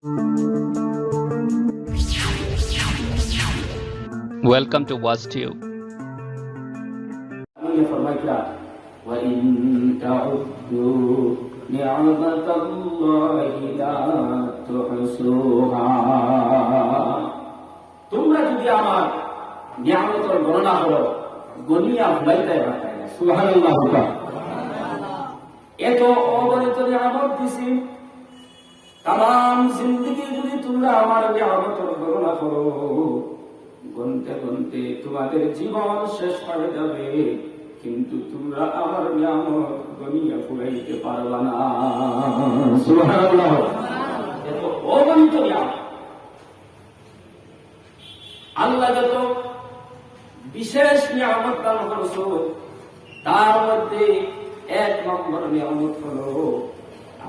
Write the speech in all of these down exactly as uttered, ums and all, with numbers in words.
Welcome to WatchTube. আল্লায় ফরমাইতরা, "ওয়া ইন তাউদ্দু নি'মাতাল্লাহি লা তুহসুহা।" তোমরা যদি আমার নিয়ামতর গণনা করো, গনিয়া ফুরাইতায় পারতায় না। সুবহানাল্লাহ। এত অগণিত নিয়ামত দিছি, তামাম জিন্দেগি যদি তোমরা আমার নিয়ামতর গণনা করো, গুনতে গুনতে তোমাদের জীবন শেষ হয়ে যাবে, কিন্তু তোমরা আমার নিয়ামত গনিয়া ফুরাইতে পারবা না। সুবহানাল্লাহ। এত অগণিত নিয়ামত। আল্লায় যত বিশেষ নিয়ামত দান করছইন, তার মধ্যে এক নম্বর নিয়ামত হলো,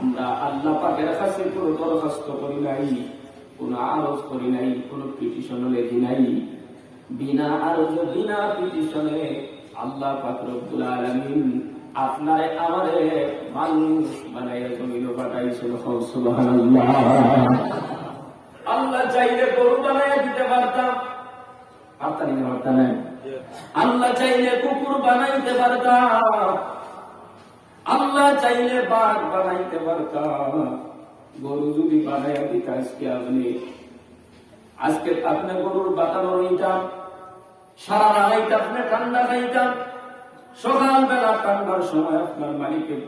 আমরা আল্লাহ পাকের কাছে কোনো দরখাস্ত করি নাই, কোনো আরজ করি নাই, কোনো পিটিশনও লেখি নাই। বিনা আরজে, বিনা পিটিশনে আল্লাহ পাক রব্বুল আলামিন আপনারে আমারে মানুষ বানাইয়া জমিনো পাঠাইছইন। সুবহানাল্লাহ। আল্লায় চাইলে গরু বানাইয়া দিতা পারতা, পারতা নি না, পারতা না? আল্লায় চাইলে কুকুর বানাইতা পারতা, আল্লায় চাইলে বাঘ বানাইতা পারতা। গরু যদি বানাইয়া দিতা আজকে আপনে, আজকে আপনে গরুর বাতানো রইতা, সারা রাইত আপনে ঠান্ডা খাইতা, সকালবেলা ঠান্ডার সময় আপনার মালিকে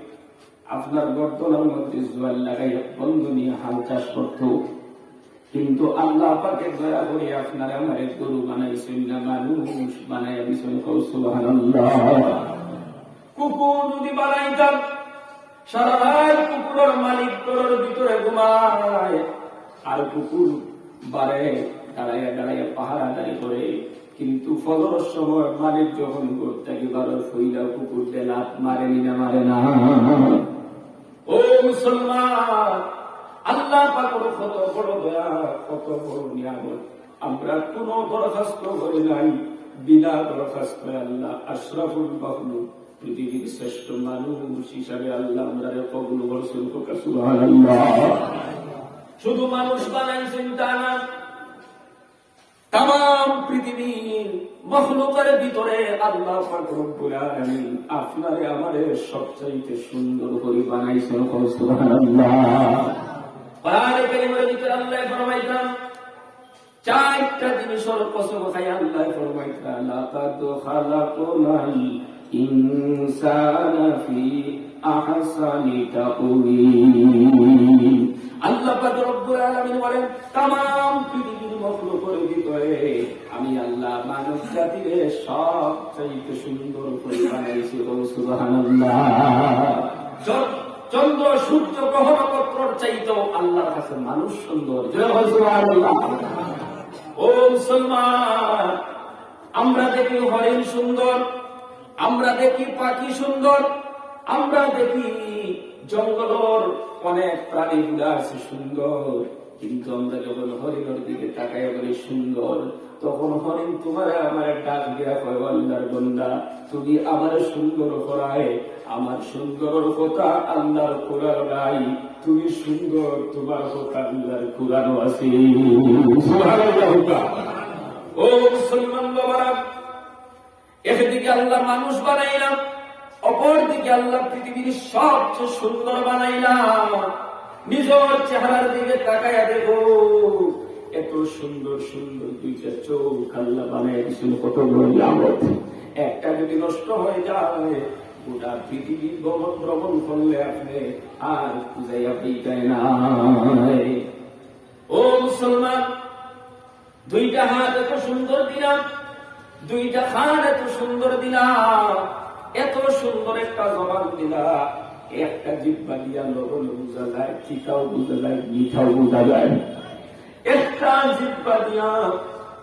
আপনার গর্দনার মধ্যে জোয়াল লাগাইয়া বন্ধ নিয়া হাল চাষ করতো। কিন্তু আল্লাহ পাকে দয়া করি আপনারে আমারে গরু বানাইছইন না, মানুষ বানাইয়া দিছইন। কও সুবহানাল্লাহ। কুকুর যদি বানাইতা, সারা রাইত কুকুরর মালিক ঘরর ভিতরে ঘুমায়, আর কুকুর বারে দাঁড়াইয়া দাঁড়াইয়া পাহারাদারি করে। কিন্তু ফজরর সময় মালিক যখন ঘর থাকি বারয়, পয়লা কুকুররে লাত মারে নি না, মারে না? ও মুসলমান, আল্লাহ পাকর কত বড় দয়া, কত বড় নিয়ামত। আমরা কোনো দরখাস্ত করি নাই, বিনা দরখাস্ত আল্লাহ আশরাফুল মাখলুক, পৃথিবীর শ্রেষ্ঠ মানুষ হিসাবে আল্লাহ আমরারে কবুল করছইন। কও সুবহানাল্লাহ। শুধু মানুষ বানাইছইন তা না, তামাম পৃথিবীর মখলুকের ভিতরে আল্লাহ পাক রব্বুল আলামিন আপনারে আমারে সবচাইতে সুন্দর করি বানাইছইন। কও সুবহানাল্লাহ। কোরআনে কারীমের ভিতরে আল্লায় ফরমাইতরা, চাইরটা জিনিসর কসম খাইয়া আল্লায় ফরমাইতরা, "লাকাদ খালাকনাল ইনসানা ফি আহসানি তাকওয়িম।" আল্লাহ পাক রব্বুল আলামিন বলেন, তামাম পৃথিবীর মখলুকের ভিতরে আমি আল্লাহ মানব জাতিরে সবচাইতে সুন্দর করি বানাইছি। কও সুবহানাল্লাহ। চন-, চন্দ্র, সূর্য, গ্রহ নক্ষত্রর চাইতেও আল্লাহর কাছে মানুষ সুন্দর। জোরে কও সুবহানাল্লাহ। ও মুসলমান, আমরা দেখি হরিণ সুন্দর, আমরা দেখি পাখি সুন্দর, আমরা দেখি জঙ্গলর অনেক প্রাণীগুলা আছে সুন্দর, কিন্তু আমরা যখন হরিণর দিকে তাকাই বলি সুন্দর, তখন হরিণ তোমারে আমারে ডাক দিয়া কয়, "ও আল্লাহর বান্দা, তুমি আমারে সুন্দর করায়, আমার সুন্দরর কথা আল্লাহর কোরআন নাই, তুমি সুন্দর, তোমার কথা আল্লাহর কোরআনও আছে।" সুবহানাল্লাহ। ও মুসলমান বাবারা, একদিকে আল্লাহ মানুষ বানাইলা, অপরদিকে আল্লাহ পৃথিবীর সবচেয়ে সুন্দর বানাইলা। নিজর চেহারার দিকে তাকাইয়া দেখো, এত সুন্দর সুন্দর দুইটা চোখ আল্লাহ বানাই দিছইন, কত বড় নিয়ামত। একটা যদি নষ্ট হয়ে যায়, গোটা পৃথিবী ভ্রমণ, ভ্রমণ করলে আপনে আর খুঁজাইয়া পাইতায় না। ও মুসলমান, দুইটা হাত এত সুন্দর দিলাম, দুইটা কান এত সুন্দর দিলাম, এত সুন্দর একটা জবান দিলা, একটা জিহ্বা দিয়া লবণ বুঝা যায়, তিতাও বুঝা যায়, মিঠাও বুঝা যায়। একটা জিহ্বা দিয়া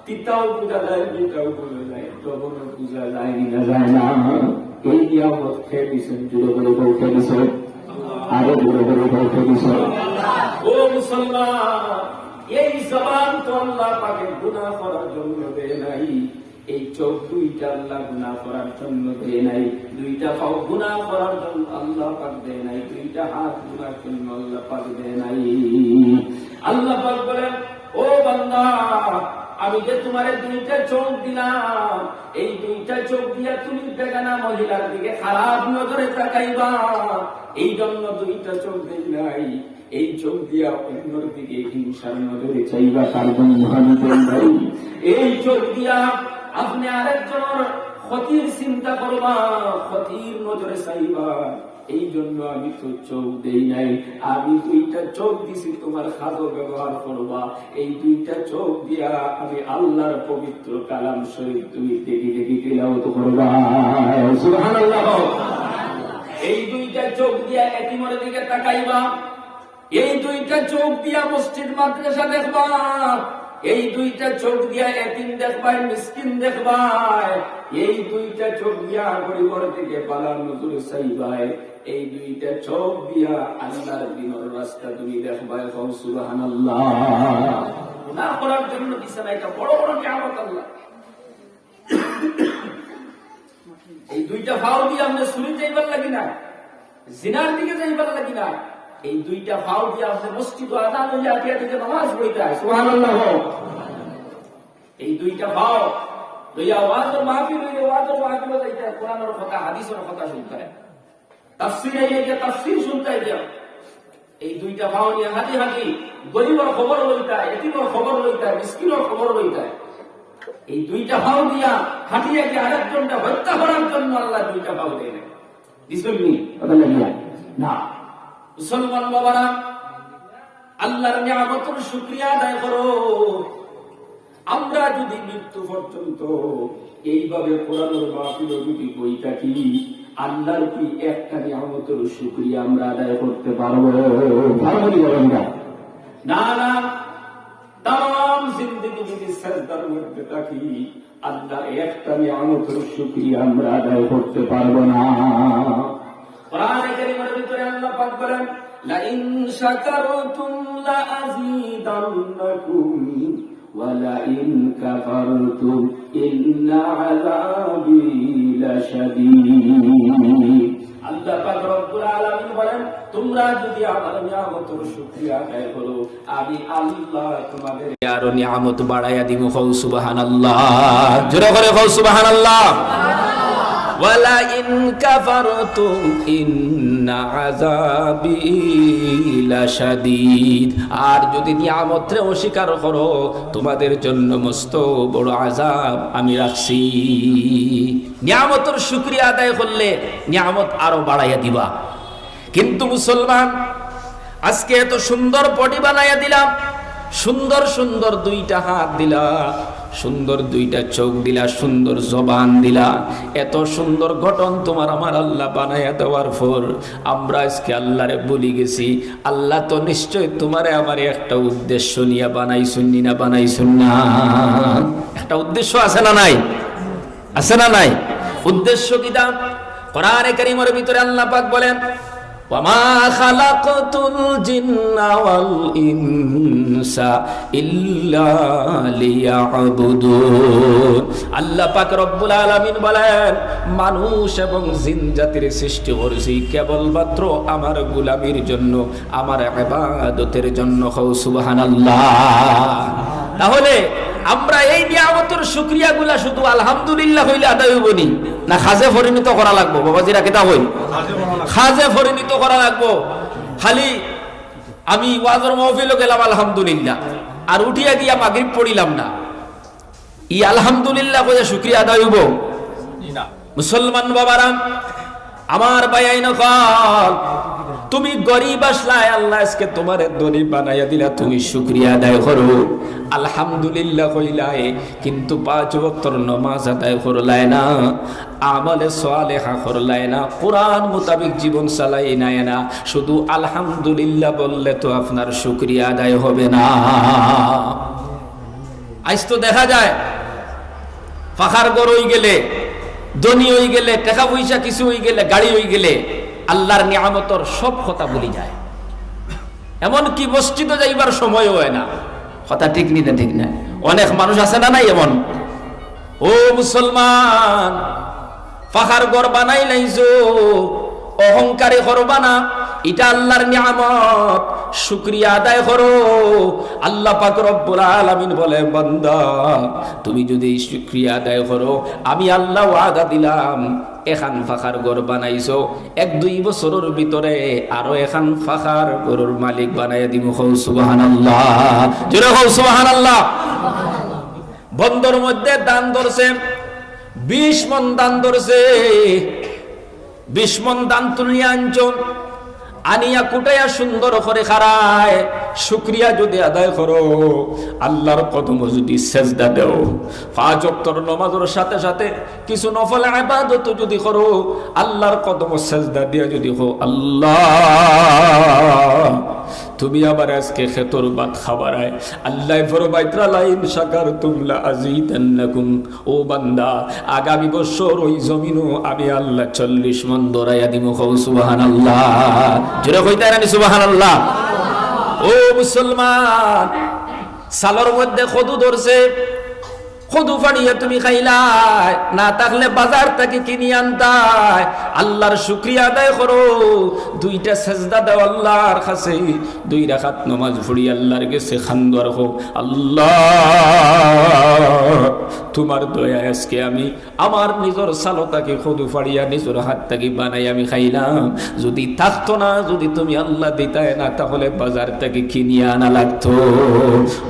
তিতাও বুঝা যায়, মিঠাও বুঝা যায়, লবণও বুঝা যায় নি না, যায় না? এই নিয়ামত কে দিছইন? জোরে বলো, কে দিছইন? আরো জোরে বলো, কে দিছইন? ও মুসলমান, এই জবান তো আল্লাহ পাকে গুনাহ করার জন্য দেয় নাই, এই চোখ দুইটা আল্লাহ গুনাহ করার জন্য দেয় নাই, দুইটা পাও গুনাহ করার জন্য আল্লাহ পাক দেয় নাই, দুইটা হাত গুনার জন্য আল্লাহ পাক দেয় নাই। আল্লাহ পাক বলেন, "ও বান্দা, আমি যে তোমারে দুইটা চোখ দিলাম, এই দুইটা চোখ দিয়া তুমি বেগানা মহিলার দিকে খারাপ নজরে তাকাইবা, এই জন্য দুইটা চোখ দেই নাই। এই চোখ দিয়া অন্যর দিকে হিংসার নজরে চাইবা, তার জন্য আমি দেই নাই। এই চোখ দিয়া আপনি আরেকজনের ক্ষতির চিন্তা করবা, ক্ষতির নজরে চাইবা, এই জন্য আমি তো চোখ দেই নাই। আমি দুইটা চোখ দিছি তোমার কাজো ব্যবহার করবা। এই দুইটা চোখ দিয়া আমি আল্লাহর পবিত্র কালাম শরীফ তুমি দেখি দেখি তিলাওয়াত করবা।" সুবহানাল্লাহ। এই দুইটা চোখ দিয়া এতিমর দিকে তাকাইবা, এই দুইটা চোখ দিয়া মসজিদ মাদ্রাসা দেখবা, এই দুইটা চোখ দিয়া এতিম দেখবায়, মিসকিন দেখবায়, এই দুইটা চোখ দিয়া গরিবর দিকে বালা নজরে চাইবায়, এই দুইটা চোখ দিয়া আল্লাহর দ্বীনর রাস্তা তুমি দেখবায়। কও সুবহানাল্লাহ। গুনাহ করার জন্য দিছে না, এটা বড় বড় নিয়ামত আল্লাহ। এই দুইটা পাও দিয়া আপনি চুরি যাইবার লাগি না, জিনার দিকে যাইবার লাগি না। এই দুইটা পাও দিয়া আপনি মসজিদো আজান অইলে আটিয়া দিকে নামাজ পড়িতা। সুবহানাল্লাহ। এই দুইটা পাও লইয়া ওয়াজর মাহফিল অইলে ওয়াজর মাহফিলো যাইতা, কোরআনর কথা, হাদিসর কথা শুনতা, তাফসীর অইলে গিয়া তাফসীর শুনতা গিয়া। এই দুইটা পাও নিয়া হাঁটি হাঁটি গরিবর খবর লইতা, এতিমর খবর লইতা, মিসকিনর খবর লইতা। এই দুইটা পাও দিয়া হাঁটি হাঁটি আরেকজনরে হত্যা করার জন্য আল্লাহ দুইটা পাও দেয় না। দিছইন নি? কথা লাগিয়া? না। মুসলমান বাবারা, আল্লাহর নিয়ামতর শুকরিয়া আদায় করো। আমরা যদি মৃত্যু পর্যন্ত এইভাবে কোরআনর মাহফিলো যদি বই থাকি, আল্লাহর কি একটা নিয়ামতর শুকরিয়া আমরা আদায় করতে পারবো? পারবো নি বলেন না? না, না। তাম জিন্দেগি যদি সেজদার মধ্যে থাকি, আল্লাহর একটা নিয়ামতর শুকরিয়া আমরা আদায় করতে পারবো না। কোরআনে কারীমের ভিতরে আল্লাহ পাক বলেন, "লাইন শাকারতুম লাআযীদান্নাকুম ওয়া লাইন কাফারতুম ইন্না আযাবি লাশাদীদ।" আল্লাহ পাক রব্বুল আলামিন বলেন, "তোমরা যদি আমার নিয়ামতর শুকরিয়া আদায় করো, আমি আল্লাহ তোমাদের আরো নিয়ামত বাড়াইয়া দিমু।" কও সুবহানাল্লাহ। জোরে করে কও সুবহানাল্লাহ। "ওয়ালা ইন কাফারতুম ইন্না আযাবি লাশাদীদ।" আর যদি নিয়ামতরে অস্বীকার করো, তোমাদের জন্য মস্ত বড় আযাব আমি রাখছি। নিয়ামতর শুকরিয়া আদায় করলে নিয়ামত আরো বাড়াইয়া দিবা। কিন্তু মুসলমান, আজকে এত সুন্দর body বানাইয়া দিলা, সুন্দর সুন্দর দুইটা হাত দিলা, সুন্দর দুইটা চোখ দিলা, সুন্দর জবান দিলা, এত সুন্দর গঠন তোমার আমার আল্লাহ বানাইয়া দেওয়ার পর আমরা আজকে আল্লাহরে ভুলি গেছি। আল্লাহ তো নিশ্চয় তোমারে আমারে একটা উদ্দেশ্য নিয়া বানাইছইন নি না, বানাইছইন না? একটা উদ্দেশ্য আছে না নাই? আছে না নাই? উদ্দেশ্য কিতা? কোরআনে কারীমের ভিতরে আল্লাহ পাক বলেন, "ওয়া মা খালাকতুল জিন্না ওয়াল ইনসা ইল্লা লিয়াবুদুন।" আল্লাহ পাক রব্বুল আলামিন বলেন, "মানুষ এবং জিন জাতির সৃষ্টি করছি কেবলমাত্র আমার গোলামির জন্য, আমার ইবাদতের জন্য।" কও সুবহানাল্লাহ। তাহলে আমরা এই নিয়ামতর শুকরিয়াগুলা শুধু আলহামদুলিল্লাহ কইলে আদায় অইবো নি? না, কাজে পরিণত করা লাগবো? বাবাজিরা, কিতা কইন? কাজে পরিণত করা লাগবো। খালি আমি ওয়াজর মাহফিলো গেলাম আলহামদুলিল্লাহ, আর উঠিয়া গিয়া মাগরিব পড়িলাম না, ই আলহামদুলিল্লাহ কইয়া শুকরিয়া আদায় অইবো? মুসলমান বাবারা, আমার ভাইয়াইন অকল, তুমি গরিব আছলায়, আল্লাহ আজকে তোমারে ধনী বানাইয়া দিলা, তুমি শুকরিয়া আদায় করো, আলহামদুলিল্লাহ কইলায়, কিন্তু পাঁচ ওয়াক্তর নামাজ আদায় করলায় না, আমলে সালেহা করলায় না, কোরআন মোতাবেক জীবন চালাইলায় না, শুধু আলহামদুলিল্লাহ বললে তো আপনার শুকরিয়া আদায় হবে না। আইজ তো দেখা যায়, পাকার ঘর অইগেলে, ধনী অইগেলে, টেকা পয়সা কিছু অইগেলে, গাড়ি অইগেলে, আল্লাহর নিয়ামতর সব কথা ভুলি যায়। এমনকি মসজিদো যাইবার সময়ও অয় না। কথা ঠিক নি না? ঠিক না? অনেক মানুষ আছে না নাই এমন? ও মুসলমান, পাকার ঘর বানাইলাইছো, অহংকারী করবা না, ইটা আল্লার নিয়ামত, শুকরিয়া আদায় করো। আল্লাহ পাক রব্বুল আলামিন বলে, বান্দা, তুমি যদি শুকরিয়া আদায় করো, আমি আল্লাহ ওয়াদা দিলাম, এখান ফাখার ঘর বানাইছো, এক দুই বছরর ভিতরে আরো এখান ফাখার ঘরর মালিক বানাইয়া দিমু। কও সুবহানাল্লাহ, জোরে কও সুবহানাল্লাহ। বন্দর মধ্যে ধান ধরছে, বিশ মণ ধান ধরছে। বিশ মণ ধান তুলিয়া আনছো, আনিয়া কুটাইয়া সুন্দর করি খাড়ায়, শুকরিয়া যদি আদায় করো, আল্লার কদমো যদি সেজদা দেও, পাঁচ ওয়াক্তর নমাজর সাথে সাথে কিছু নফল ইবাদত যদি করো, আল্লার কদমো সেজদা দিয়া যদি কও, আল্লাহ, তুমি আমার আজকে খেতর ভাত খাওয়ারায়, আল্লায় ফরমাইতরা, "লাইন শাকারতুম লা আজিদান্নাকুম।" ও বান্দা, আগামী বছর ওই জমিনো আমি আল্লাহ চল্লিশ মণ ধরাইয়া দিমু। কও সুবহানাল্লাহ। জোরে কইতায় নানি সুবহানাল্লাহ? ও মুসলমান, চালর মধ্যে কদু ধরছে, কদু ফাড়িয়া তুমি খাইলায়, না থাকলে বাজার থাকি কিনি আনতায়। আল্লার শুকরিয়া আদায় করো, দুইটা সেজদা দেও আল্লার কাছে, দুই রাকাত নমাজ পড়ি আল্লার গেছে কান্দো আর কও, আল্লাহ, তুমার দয়ায় আজকে আমি আমার নিজর চালো থাকি কদু ফাড়িয়া নিজর হাত থাকি বানাই আমি খাইলাম। যদি থাকতো না, যদি তুমি আল্লাহ দিতায় না, তাহলে বাজার থাকি কিনিয়া আনা লাগতো।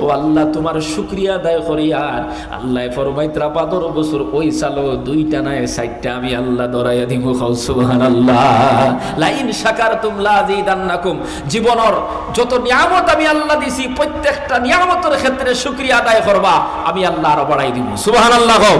ও আল্লাহ, তুমার শুকরিয়া আদায় করি। আর আল্লায় ফরমাইতরা, বাদর বছর ওই চালো দুইটা নায় চাইরটা আমি আল্লাহ ধরাইয়া দিমু। কও সুবহানাল্লাহ। লাইন শাকারতুম লা আজিদান্নাকুম। জীবনর যত নিয়ামত আমি আল্লাহ দিছি, প্রত্যেকটা নিয়ামতর ক্ষেত্রে শুকরিয়া আদায় করবা, আমি আল্লাহ আরো বাড়াই দিমু। সুবহানাল্লাহ কও।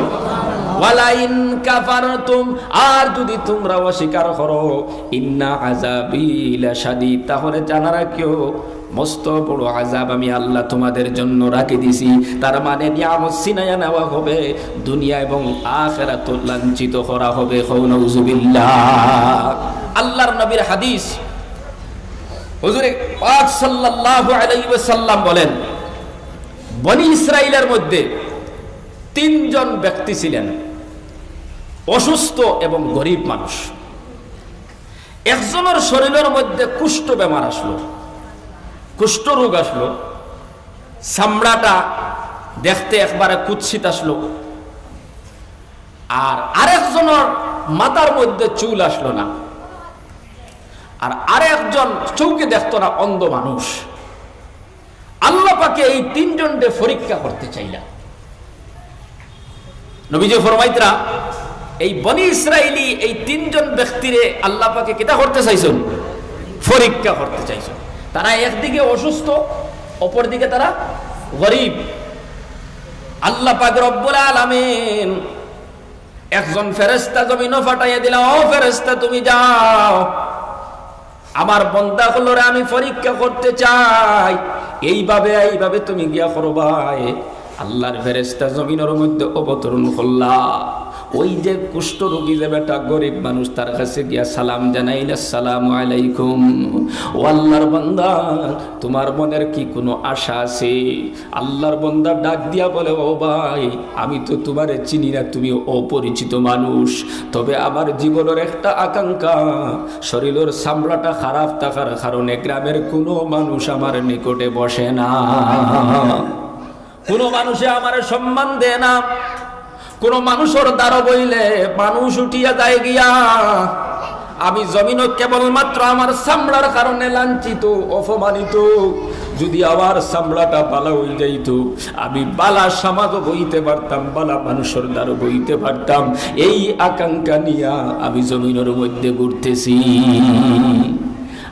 ওয়ালাইন কাফারতুম, আর যদি তুমরা অস্বীকার করো, ইন্না আযাবি লাশাদীদ, তাহলে জানা রাখিও, মস্ত বড় আযাব আমি আল্লাহ তোমাদের জন্য রাখি দিছি। তার মানে নিয়ামত ছিনাইয়া নেওয়া হবে, দুনিয়া এবং আখিরাতো লাঞ্ছিত করা হবে। কও নাউজুবিল্লাহ। আল্লার নবীর হাদিস, হুজুরে পাক সাল্লাল্লাহু আলাইহি ওয়াসাল্লাম বলেন, বনি ইসরাইলের মধ্যে তিনজন ব্যক্তি ছিলেন অসুস্থ এবং গরিব মানুষ। একজনর শরীলর মধ্যে কুষ্ঠ বেমার আসলো, কুষ্ঠ রোগ আসলো, চামড়াটা দেখতে একবারে কুৎসিত আসলো, আর আরেকজনর মাথার মধ্যে চুল আসলো না, আর আরেকজন চউখে দেখতো না, অন্ধ মানুষ। আল্লাহ পাকে এই তিনজনরে পরীক্ষা করতে চাইলা। নবীজি ফরমাইতরা, এই বনি ইসরাইলি এই তিনজন ব্যক্তিরে আল্লাহ পাকে কিতা করতে চাইছইন? পরীক্ষা করতে চাইছইন। তারা একদিকে অসুস্থ, অপরদিকে তারা গরিব। আল্লাহ পাক রব্বুল আলামিন একজন ফেরেশতা জমিনো পাঠাইয়া দিলা, "ও ফেরেশতা, তুমি যাও, আমার বন্দা অকলরে আমি পরীক্ষা করতে চাই, এইভাবে, এইভাবে তুমি গিয়া করবায়।" আল্লাহর ফেরেশতা জমিনর মধ্যে অবতরণ করলা। ওই যে কুষ্ঠ রোগী, যে বেটা গরিব মানুষ, তার কাছে গিয়া সালাম জানাইলা, "আসসালামু আলাইকুম।" "ও আল্লাহর বান্দা, তোমার মনের কি কোনো আশা আছে?" আল্লাহর বন্দা ডাক দিয়া বলে, "ও ভাই, আমি তো তোমারে চিনি না, তুমি অপরিচিত মানুষ, তবে আমার জীবনর একটা আকাঙ্ক্ষা, শরীলর চামড়াটা খারাপ থাকার কারণে গ্রামের কোনো মানুষ আমার নিকটে বসে না, কোনো মানুষে আমারে সম্মান দেয় না, কোনো মানুষর দ্বারো বইলে মানুষ উঠিয়া যায় গিয়া। আমি জমিনো কেবলমাত্র আমার চামড়ার কারণে লাঞ্ছিত, অপমানিত। যদি আমার চামড়াটা বালা অই যাইতো, আমি বালা সমাজো বইতে পারতাম, বালা মানুষর দ্বারো বইতে পারতাম। এই আকাঙ্ক্ষা নিয়া আমি জমিনর মধ্যে ঘুরতেছি।"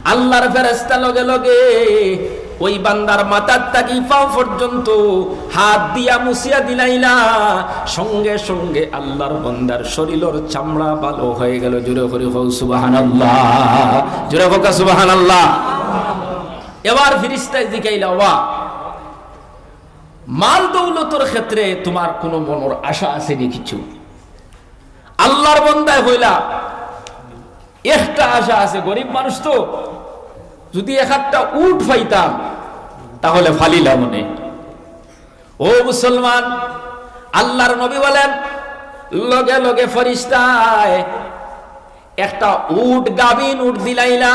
আল্লাহর ফেরেশতা লগে লগে ওই বান্দার মাথার থাকি পাও পর্যন্ত হাত দিয়া মুছিয়া দিলাইলা, সঙ্গে সঙ্গে আল্লাহর বান্দার শরীলর চামড়া ভালো হয়ে গেল। জোরে করি কও সুবহানাল্লাহ, জোরে কও সুবহানাল্লাহ। এবার ফিরিস্তায় জিকাইলা, "ওবা, মাল দৌলতর ক্ষেত্রে তোমার কোনো মনর আশা আছে নি কিছু?" আল্লাহর বান্দায় কইলা, "একটা আশা আছে, গরিব মানুষ তো, যদি এক একটা উট পাইতাম তাহলে ফালিলাম অনে।" ও মুসলমান, আল্লাহর নবী বলেন, লগে লগে ফিরিস্তায় একটা উট, গাভিন উট দিলাইলা,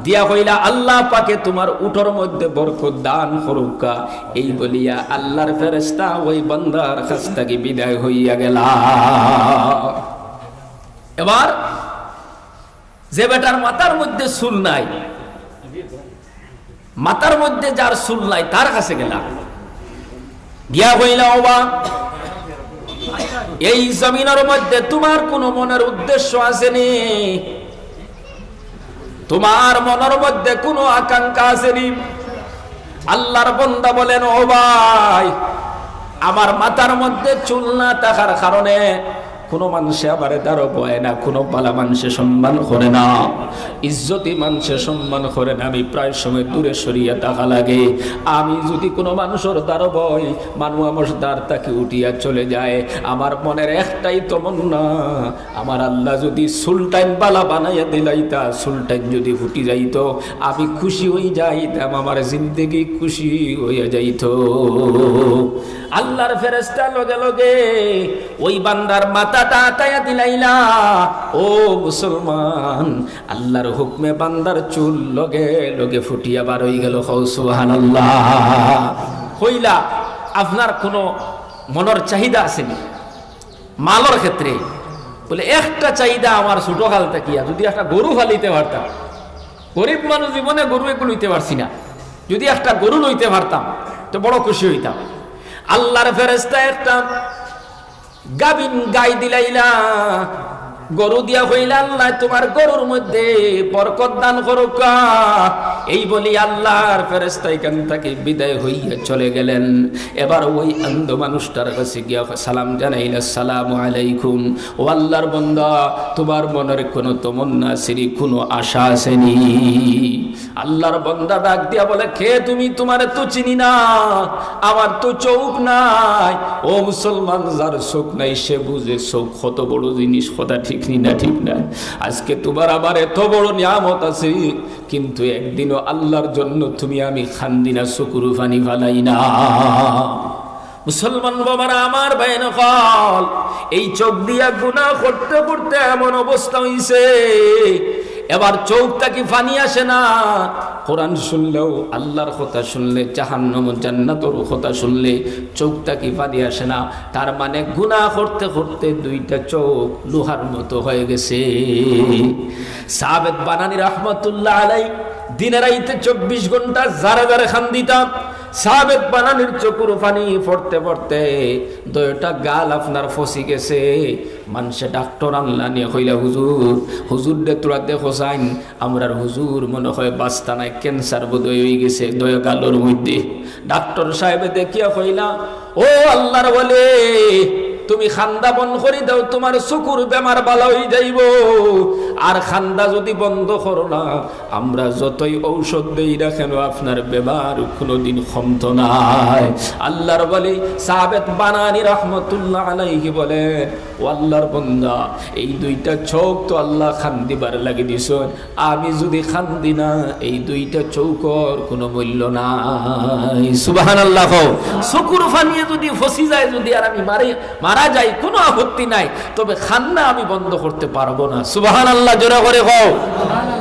দিয়া কইলা, "আল্লাহ পাকে তুমার উটর মধ্যে বরকত দান করুক্কা।" এই বলিয়া আল্লাহর ফেরেশতা ওই বান্দার কাছ থাকি বিদায় হইয়া গেলা। এবার যে বেটার মাথার মধ্যে চুল নাই, মাথার মধ্যে যার চুল নাই, তার কাছে গেলা, গিয়া কইলা, "ওবা, এই জমিনর মধ্যে তুমার কুনু মনের উদ্দেশ্য আছেনি? তুমার মনর মধ্যে কুনু আকাঙ্ক্ষা আছেনি?" আল্লাহর বন্দা বলেন, "ও ভাই, আমার মাথার মধ্যে চুল না থাকার কারণে কুনু মানষে আমারে দারো বয় না, কুনু ভালা মানষে সম্মান করে না, ইজ্জতি মানষে সম্মান করে না। আমি প্রায় সময় দূরে সরিয়া থাকা লাগে। আমি যুদি কুনু মানষর দারো বই, মানুষ আমার দার থাকি উঠিয়া চলে যায়। আমার মনের একটাই তমন্না, আমার আল্লাহ যুদি চুলটাইন ভালা বানাইয়া দিলাইতা, চুলটাইন যুদি ফুটি যাইতো, আমি খুশি হই যাইতাম, আমার জিন্দেগি খুশি হইয়া যাইতো।" আল্লাহর ফেরেশতা লগে লগে ওই বান্দার মাথাটা আটাইয়া দিলাইলা। ও মুসলমান, আল্লাহর হুকুমে বান্দার চুল লগে লগে ফুটিয়া বার হই গেল। কও সুবহানাল্লাহ। কইলা, "আপনার কুনু মনর চাহিদা আছেনি?" মালর ক্ষেত্রে বলে, "একটা চাহিদা আমার ছোটকাল থাকিয়া, যুদি একটা গরু ফালিতে পারতাম, গরিব মানুষ, জীবনে গরু একু লইতে পারছি না, যুদি একটা গরু লইতে পারতাম তো বড় খুশি হইতাম।" আল্লাহর ফেরেশতা একটা গাভিন গাই দিলাইলা, গরু দিয়া কইলা, "আল্লাহ তুমার গরুর মধ্যে বরকত দান করুক্কা।" এই বলি আল্লাহর ফেরেশতা এখান থাকি বিদায় হইয়া চলে গেলেন। এবার ওই অন্ধ মানুষটার কাছে গিয়া সালাম জানাইলা, "আসসালামু আলাইকুম, ও আল্লাহর বন্দা, তুমার মনর কুনু তমন্না আছেনি, কুনু আশা আছেনি?" আল্লাহর বন্দা ডাক দিয়া বলে, "কে তুমি? তুমারে তো চিনি না, আমার তো চউখ নাই।" ও মুসলমান, যার চউখ নাই সে বুঝে চউখ কত বড় জিনিস, কথা ঠিক নি না? ঠিক না? আজকে তুমার আমার এত বড় নিয়ামত আছে, কিন্তু একদিনও আল্লাহর জন্য তুমি আমি কান্দি না, চকুর পানি ফালাই না। মুসলমান বাবারা, আমার ভাইয়াইন অকল, এই চউখ দিয়া গুনাহ করতে করতে এমন অবস্থা হইছে, এবার চউখ থাকি পানি আসে না। কোরআন শুনলেও, আল্লাহর কথা শুনলে, জাহান্নাম জান্নাতর কথা শুনলে চউখ থাকি পানি আসে না। তার মানে গুনাহ করতে করতে দুইটা চউখ লোহার মতো হয়ে গেছে। সাবেত বানানী রহমতুল্লাহ আলাই দিনে রাইতে চব্বিশ ঘন্টা জারে জারে কান্দিতা। সাবেত বানানীর চকুর পানি পড়তে পড়তে দুইটা গাল আপনার ফসি গেছে। মানষে ডাক্তর আনলা, নিয়া কইলা, "হুজুর, হুজুররে থুড়া দেখো চাইন, আমরার হুজুর মনে হয় বাঁচতা নায়, ক্যান্সার বোধহয় হই গেছে দুইও গালর মধ্যে।" ডাক্তর সাহেবে দেখিয়া কইলা, "ও আল্লাহর ওলি, তুমি কান্দা বন্ধ করি দেও, তুমার চকুর বেমার ভালা হই যাইবো। আর কান্দা যুদি বন্ধ করো না, আমরা যতই ঔষধ দেই না কেন, আপনার বেমার কুনুদিন কমতো নায়।" আল্লাহর ওলি সাবেত বানানী রহমতুল্লাহ আলাইহি বলেন, "ও আল্লাহর বন্দা, এই দুইটা চউখ তো আল্লাহ কান্দিবার লাগি দিছইন, আমি যুদি কান্দি না, এই দুইটা চউখর কুনু মূল্য নাই।" সুবহানাল্লাহ কও। চকুর পানিয়ে যুদি ফসি যায় যুদি, আর আমি মারি, মারা যাই, কুনু আপত্তি নাই, তবে কান্না আমি বন্ধ করতে পারবো না। সুবহানাল্লাহ, জোরে করি কও।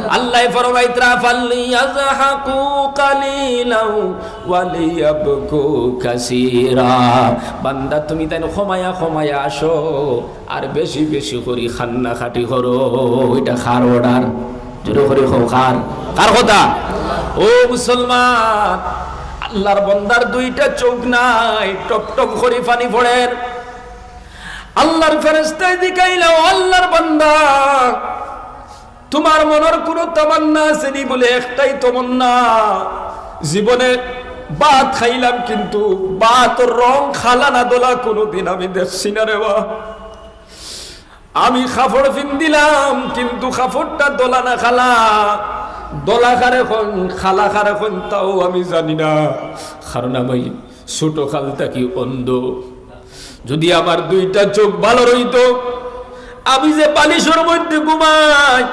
আল্লায় ফরমাইতরা, "ফালইয়াযহাকু কালিলাও ওয়ালিয়াবকু কাসীরা।" বান্দা, তুমি তাইন কমাইয়া কমাইয়া আসো, আর বেশি বেশি করি কান্নাকাটি করো। ইটা কার order? জোরে করি কও, কার? কার কথা? ও মুসলমান, আল্লাহর বন্দার দুইটা চউখ নাই, টপ টপ করি পানি পড়ের। আল্লাহর ফেরেশতায় জিকাইলা, "ও আল্লাহর বান্দা, তুমার মনর কুনু তামান্না আছেনি?" বলে, "একটাই তামান্না, জীবনে ভাত খাইলাম, কিন্তু ভাতর রং কালা না ধলা কুনুদিন আমি দেখছি না রে বা। আমি কাপড় পিন্দিলাম, কিন্তু কাপড়টা ধলা না কালা, ধলা কারে কইন, কালা কারে কইন, তাও আমি জানি না, কারণ আমি ছোটকাল থাকি অন্ধ।" যুদি আমার দুইটা চউখ ভালা রইতো, আমি যে বালিশর মধ্যে ঘুমাই,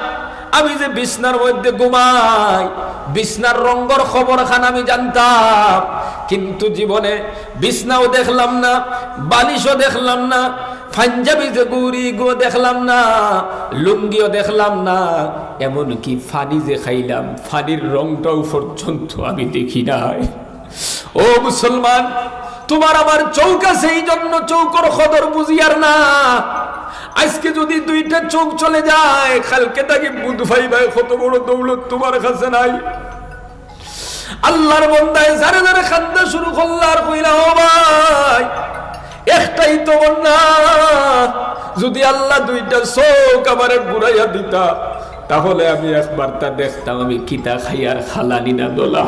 আমি যে বিছনার মধ্যে ঘুমাই, বিছনার রঙর খবর খান আমি জানতাম, কিন্তু জীবনে বিছনাও দেখলাম না, বালিশও দেখলাম না, পাঞ্জাবি যে গুড়ি গো দেখলাম না, লুঙ্গিও দেখলাম না, এমনকি পানি যে খাইলাম, পানির রংটাও পর্যন্ত আমি দেখি নাই। ও মুসলমান, তোমার আমার চউখ আছে, এই জন্য চউখর কদর বুঝিয়ার না। আজকে যদি দুইটা চউখ চলে যায়, কালকে থাকি বুঝ পাইবায় কত বড় দৌলত তোমার কাছে নাই। আল্লাহর বন্দায় যারে যারে কান্দা শুরু করলা আর কইলা, "ও ভাই, একটাই তো কন্যা, যদি আল্লাহ দুইটা চউখ আমারে ঘুরাইয়া দিতা, তাহলে আমি একবার তা দেখতাম, আমি কিতা খাইয়ার খালানি না দলা।"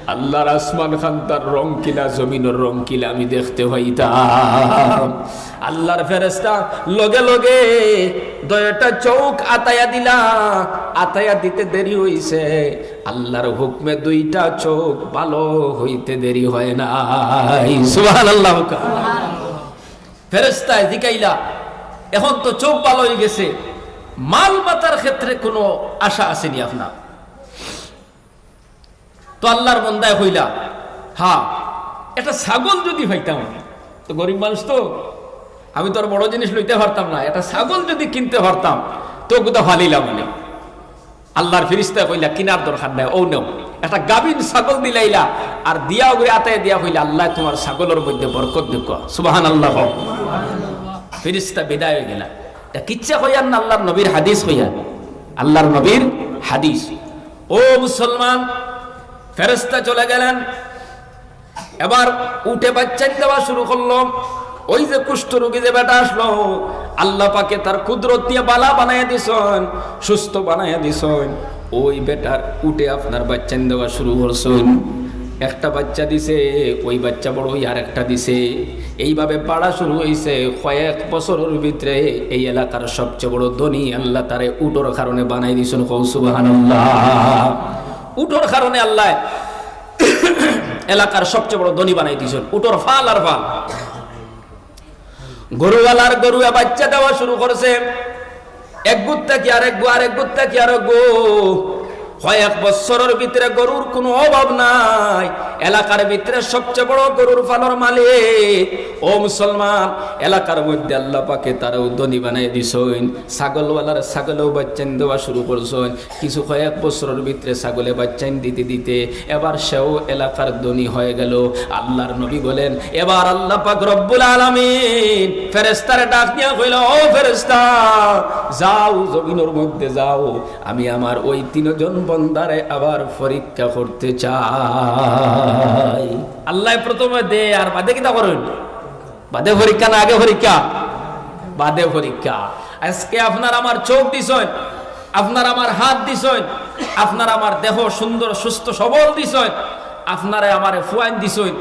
আল্লাহর আসমান খান তার রং কিলা, জমিনর রং কিলা আমি দেখতে পাইতাম। আল্লাহর ফেরেশতা লগে লগে দুইটা চউখ আতাইয়া দিলা, আতাইয়া দিতে দেরি হইছে, আল্লাহর হুকুমে দুইটা চউখ ভালো হইতে দেরি হয় নাই। সুবহানাল্লাহ। ফেরেশতায় জিকাইলা, "এখন তো চউখ ভালো হয়ে গেছে, মাল মাতার ক্ষেত্রে কোনো আশা আছেনি আপনার?" তো আল্লাহর বন্দায় কইলা, "হ্যাঁ, একটা ছাগল যদি পাইতাম আমি।" তো গরিব মানুষ তো, আমি তো আর বড় জিনিস লইতে পারতাম না, একটা ছাগল যদি কিনতে পারতাম, তো গুতা ফালিলাম আমি। আল্লাহর ফিরিস্তায় কইলা, "কিনার দরকার নাই, ও নেও।" একটা গাভিন ছাগল দিলাইলা, আর দিয়া ওগুলি আতায় দিয়া কইলা, "আল্লাহ তোমার ছাগলর মধ্যে বরকত দেউক্কা।" সুবহানাল্লাহ। ফিরিস্তা বিদায় হয়ে গেলা। তা কিচ্ছা কইয়ার না, আল্লাহর নবীর হাদিস কইয়ার, আল্লাহর নবীর হাদিস। ও মুসলমান, ফেরেশতা চলে গেলেন। এবার উটে বাচ্চাইন দেওয়া শুরু করলো। ওই যে কুষ্ঠ রোগী যে বেটা আসলো, আল্লাহ পাকে তার কুদরত দিয়া বালা বানাইয়া দিছইন, সুস্থ বানাইয়া দিছইন। ওই বেটার উটে আপনার বাচ্চাইন দেওয়া শুরু করছইন। একটা বাচ্চা দিছে, ওই বাচ্চা বড় হই আর একটা দিছে। এইভাবে বাড়া শুরু হইছে। কয়েক বছরর ভিতরে এই এলাকার সবচেয়ে বড় ধনী আল্লাহ তারে উটর কারণে বানাই দিছইন। কও সুবহানাল্লাহ। উটর কারণে আল্লাহ এলাকার সবচেয়ে বড় ধনী বানাই দিছইন, উটর ফাল আর ফাল। গরুওয়ালার গরুয়ে বাচ্চা দেওয়া শুরু করছে, এক গুত্তা কি আরেক গু, আরেক গুত্তা কি আরেক গু। কয়েক বছরর ভিতরে গরুর কোনো অভাব নাই, এলাকার ভিতরে সবচেয়ে বড় গরুর ফালর মালিক। ও মুসলমান, এলাকার মধ্যে আল্লাহ পাকে তারেও ধনী বানাই দিছইন। ছাগলওয়ালার ছাগলেও বাচ্চাইন দেওয়া শুরু করছইন। কিছু কয়েক বছরর ভিতরে ছাগলে বাচ্চাইন দিতে দিতে এবার সেও এলাকার ধনী হয়ে গেল। আল্লাহর নবী বলেন, এবার আল্লাহ পাক রব্বুল আলামিন ফেরেশতারে ডাক দিয়া কইল, "ও ফেরেশতা, যাও জমিনর মধ্যে যাও, আমি আমার ওই তিনজন বন্দারে আবার পরীক্ষা করতে চাই।" আল্লাহ প্রথমে দে আর বাদে কিতা করেন? বাদে পরীক্ষা না আগে পরীক্ষা? বাদে পরীক্ষা। আজকে আপনার আমার চোখ দিছইন, আপনার আমার হাত দিছইন, আপনার আমার দেহ সুন্দর সুস্থ সবল দিছইন, আপনারে আমারে ফুয়াইন দিছইন,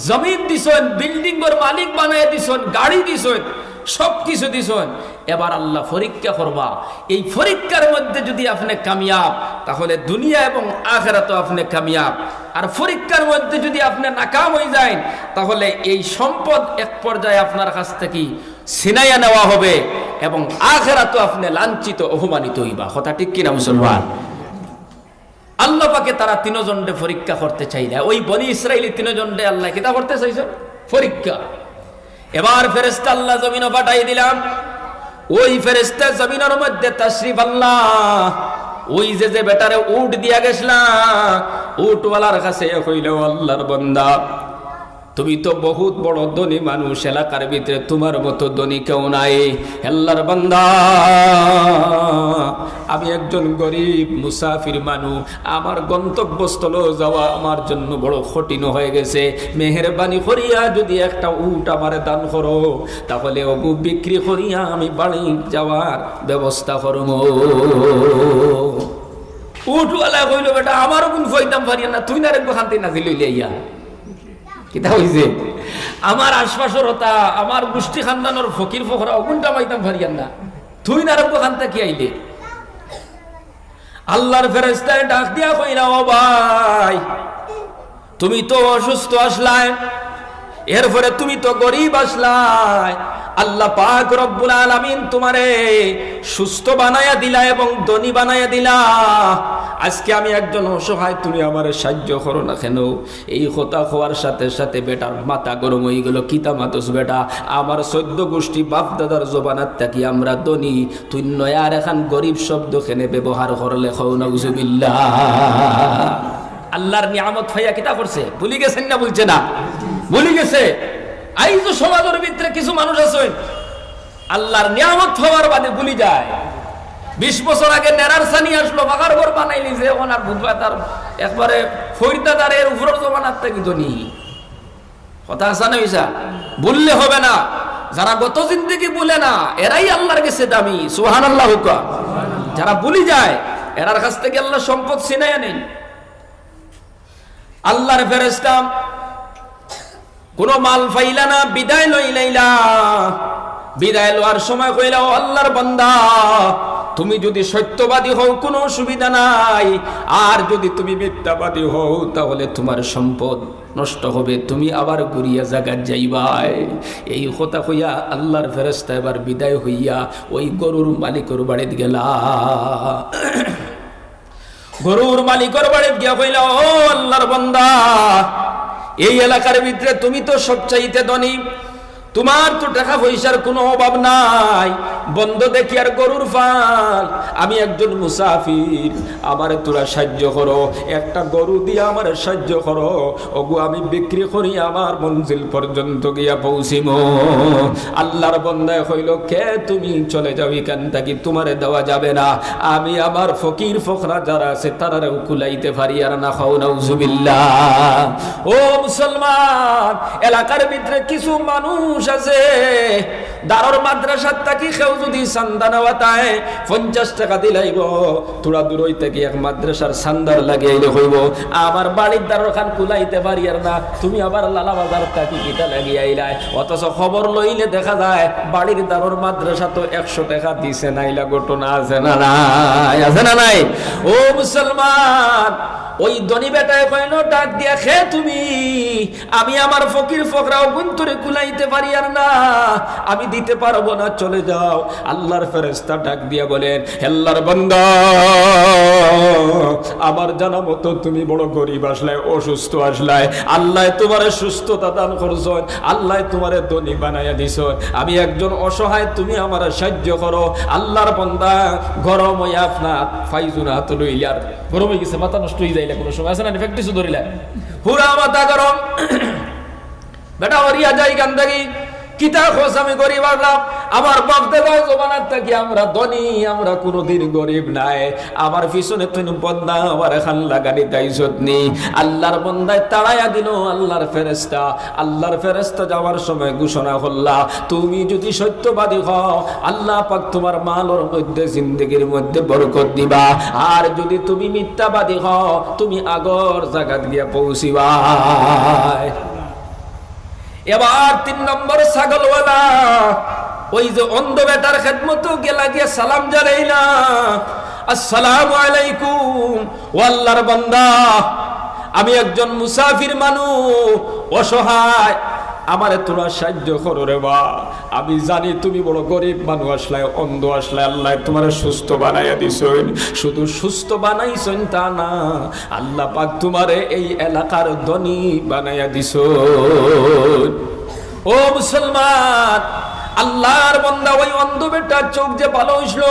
জমিন দিছইন, বিল্ডিংর মালিক বানাই দিছইন, গাড়ি দিছইন, সব কিছু দিছইন। এবার আল্লাহ পরীক্ষা করবা। এই পরীক্ষার মধ্যে যদি আপনি কামিয়াব, তাহলে দুনিয়া এবং আখেরাতও আপনি কামিয়াব। আর পরীক্ষার মধ্যে যদি আপনি নাকাম হয়ে যান, তাহলে এই সম্পদ এক পর্যায়ে আপনার কাছ থেকে ছিনাইয়া নেওয়া হবে এবং আখেরাতও আপনি লাঞ্ছিত, অপমানিত হইবা। কথা ঠিক কিনা মুসলমান? আল্লাহ পাকে তারা তিনজনরে পরীক্ষা করতে চাইলা। ওই বনি ইসরাইলি তিনজনরে আল্লাহ কিতা করতে চাইছইন? পরীক্ষা। এবার ফেরেশতা আল্লাহ জমিনও পাঠাই দিলাম। ওই ফেরেশতা জমিনর মধ্যে তাশরিফ আনলা। ওই যে, যে বেটারে উট দিয়া গেছলা, উটওয়ালার কাছে কইল, "ও আল্লাহর বান্দা, তুমি তো বহুত বড় ধনী মানুষ, এলাকার ভিতরে তোমার মতো ধনী কেউ নাই। আল্লাহর বান্দা, আমি একজন গরিব মুসাফির মানুষ, আমার গন্তব্যস্থল যাওয়া আমার জন্য বড় কঠিন হয়ে গেছে। মেহেরবানি করিয়া যদি একটা উট আমারে দান করো, তাহলে ওগু বিক্রি করিয়া আমি বাড়ি যাওয়ার ব্যবস্থা করমু।" উটওয়ালায় কইল, "বেটা, আমারও গুণ ফইতাম পারিয়া না, তুই না রে গো খান্তি নাজিল হইলে ইয়া।" কিতা হইছে? আমার আশপাশর হতা, আমার গোষ্ঠী খানদানর ফকির ফকরা অগুনটা পাইতাম পারিয়ার না। তুই নারক খান্তা কি আইলে? আল্লাহর ফেরেশতায় ডাক দিয়া কইলা, "ও ভাই, তুমি তো অসুস্থ আসলায়, এরপরে তুমি তো গরিব আসলায়, আল্লাহ পাক রব্বুল আলামিন তোমারে সুস্থ বানাইয়া দিলা এবং ধনী বানাইয়া দিলা। আজকে আমি একজন অসহায়, তুমি আমারে সাহায্য করো না কেন?" এই কথা কওয়ার সাথে সাথে বেটার মাথা গরম অইগেলো। "কিতা মাতস বেটা? আমার চৌদ্দ গুষ্টি বাপ দাদার জমানাত থাকি আমরা ধনী, তুই নয়া আর এখান গরিব শব্দ কেনে ব্যবহার করলে?" কও নাউজুবিল্লাহ। আল্লার নিয়ামত পাইয়া কিতা করছে? ভুলি গেছেন না? বলছে না, ভুলি গেছে। আইজ সমাজর ভিতরে কিছু মানুষ আছইন, আল্লার নিয়ামত পাওয়ার বাদে ভুলি যায়। বিশ বছর আগে নেড়ার ছানি আসলো, পাকার ঘর বানাইলিছে, অখন আর বুঝবা তার একবারে ফইরদাদার এর উপরর জমানার থাকি ধনী। কথা হাছা না মিছা? ভুললে হবে না। যারা গত জিন্দেগি ভুলে না, এরাই আল্লার গেছে দামি। সুবহানাল্লাহ কউক্কা। যারা ভুলি যায়, এরার কাছ থাকি আল্লায় সম্পদ ছিনাইয়া নেইন। আল্লার ফেরেশতা কুনু মাল পাইলা না, বিদায় লইলাইলা। বিদায় লওয়ার সময় কইলা, "ও আল্লার বান্দা, তুমি যুদি সত্যবাদী হও, কুনু অসুবিধা নাই, আর যুদি তুমি মিথ্যাবাদী হও, তাহলে তুমার সম্পদ নষ্ট হবে, তুমি আবার ঘুরিয়া জাগাত যাইবায়।" এই কথা কইয়া আল্লার ফেরেশতা এবার বিদায় হইয়া ওই গরুর মালিকর বাড়িত গেলা। গরুর মালিকর বাড়িত গিয়া কইলা, "ও আল্লার বান্দা, এই এলাকার ভিতরে তুমি তো সবচাইতে ধনী, তুমার তো টেকা পয়সার কুনু অভাব নাই, বন্দো দেখিয়ার গরুর পাল, আমি একজন মুসাফির, আমারে তুরা সাহায্য করো, একটা গরু দিয়া আমারে সাহায্য করো, ওগু আমি বিক্রি করি আমার মঞ্জিল পর্যন্ত গিয়া পৌঁছিমু।" আল্লার বান্দায় কইলো, "কে তুমি? চলে যাও ইখান থাকি, তুমারে দেওয়া যাবে না। আমি আমার ফকির ফকরা যারা আছে, তারারেও কুলাইতে পারিয়ার না।" কও নাউজুবিল্লাহ। ও মুসলমান, এলাকার ভিতরে কিছু মানুষ আছে, দারর মাদ্রাসার থাকি কেউ যুদি চান্দা নেওয়াত আয়, পঞ্চাশ টেকা দিলাইবো, তুরা দূরই থাকি এক মাদ্রাসার চান্দার লাগি আইলে কইবো, "আমার বাড়ির দারর খান কুলাইতে পারিয়ার না, তুমি আবার লালাবাজার থাকি কিতা লাগি আইলায়?" অথচ খবর লইলে দেখা যায় বাড়ির দারর মাদ্রাসা তো একশো টেকা দিছে, নাইলা ঘটনা আছে না নাই? আছে না নাই? ও মুসলমান, ওই ধনী বেটায় কইলো ডাক দিয়া, "কে তুমি? আমি আমার ফকির ফকরা অগুন্তরে কুলাইতে পারিয়ার না, আমি দিতে পারবো না, চলে যাও।" আল্লার ফেরেশতা ডাক দিয়া বলেন, "আল্লার বান্দা, আমার জানা মতো তুমি বড় গরিব আছলায়, অসুস্থ আছলায়, আল্লায় তুমারে সুস্থতা দান করছইন, আল্লায় তুমারে ধনী বানাইয়া দিছইন। আমি একজন অসহায়, তুমি আমারে সাহায্য করো।" আল্লার বান্দা গরম অইয়া আপনার ফাইজুনা তো লইলার, গরম অইগেছে, মাথা নষ্ট অইযাইলা, কুনু সময় আছে না, infectious ধরিলা, পুরা মাথা গরম। বেটা, হরিয়া যাই ইখান থাকি। কিতা কস, আমি গরিব আছলাম? আমার বাপ দাদার জমানার থাকি আমরা ধনী, আমরা কুনুদিন গরিব নায়। আমার পিছনে তুই বদনাম আমার এখান লাগানি দাইছত নি। আল্লার বান্দায় তাড়াইয়া দিলো আল্লার ফেরেশতা। আল্লার ফেরেশতা যাওয়ার সময় ঘোষণা করলা, "তুমি যুদি সত্যবাদী হও, আল্লাহ পাক তুমার মালর মধ্যে, জিন্দেগির মধ্যে বরকত দিবা। আর যুদি তুমি মিথ্যাবাদী হও, তুমি আগর জাগাত গিয়া পৌঁছিবায়।" এবার তিন নম্বর ছাগলওয়ালা, ওই যে অন্ধ বেটার খেদমতো গেলা গিয়া সালাম জানাইলা, "আসসালামু আলাইকুম, ও আল্লার বান্দা, আমি একজন মুসাফির মানুষ, অসহায়, আমারে তুরা সাহায্য করো রে বা। আমি জানি তুমি বড় গরিব মানুষ আছলায়, অন্ধ আছলায়, আল্লায় তুমারে সুস্থ বানাইয়া দিছইন, শুধু সুস্থ বানাইছইন তা না, আল্লাহ পাক তুমারে এই এলাকার ধনী বানাইয়া দিছইন।" ও মুসলমান, আল্লার বান্দা ওই অন্ধ বেটার চোখ যে ভালা অইছিল,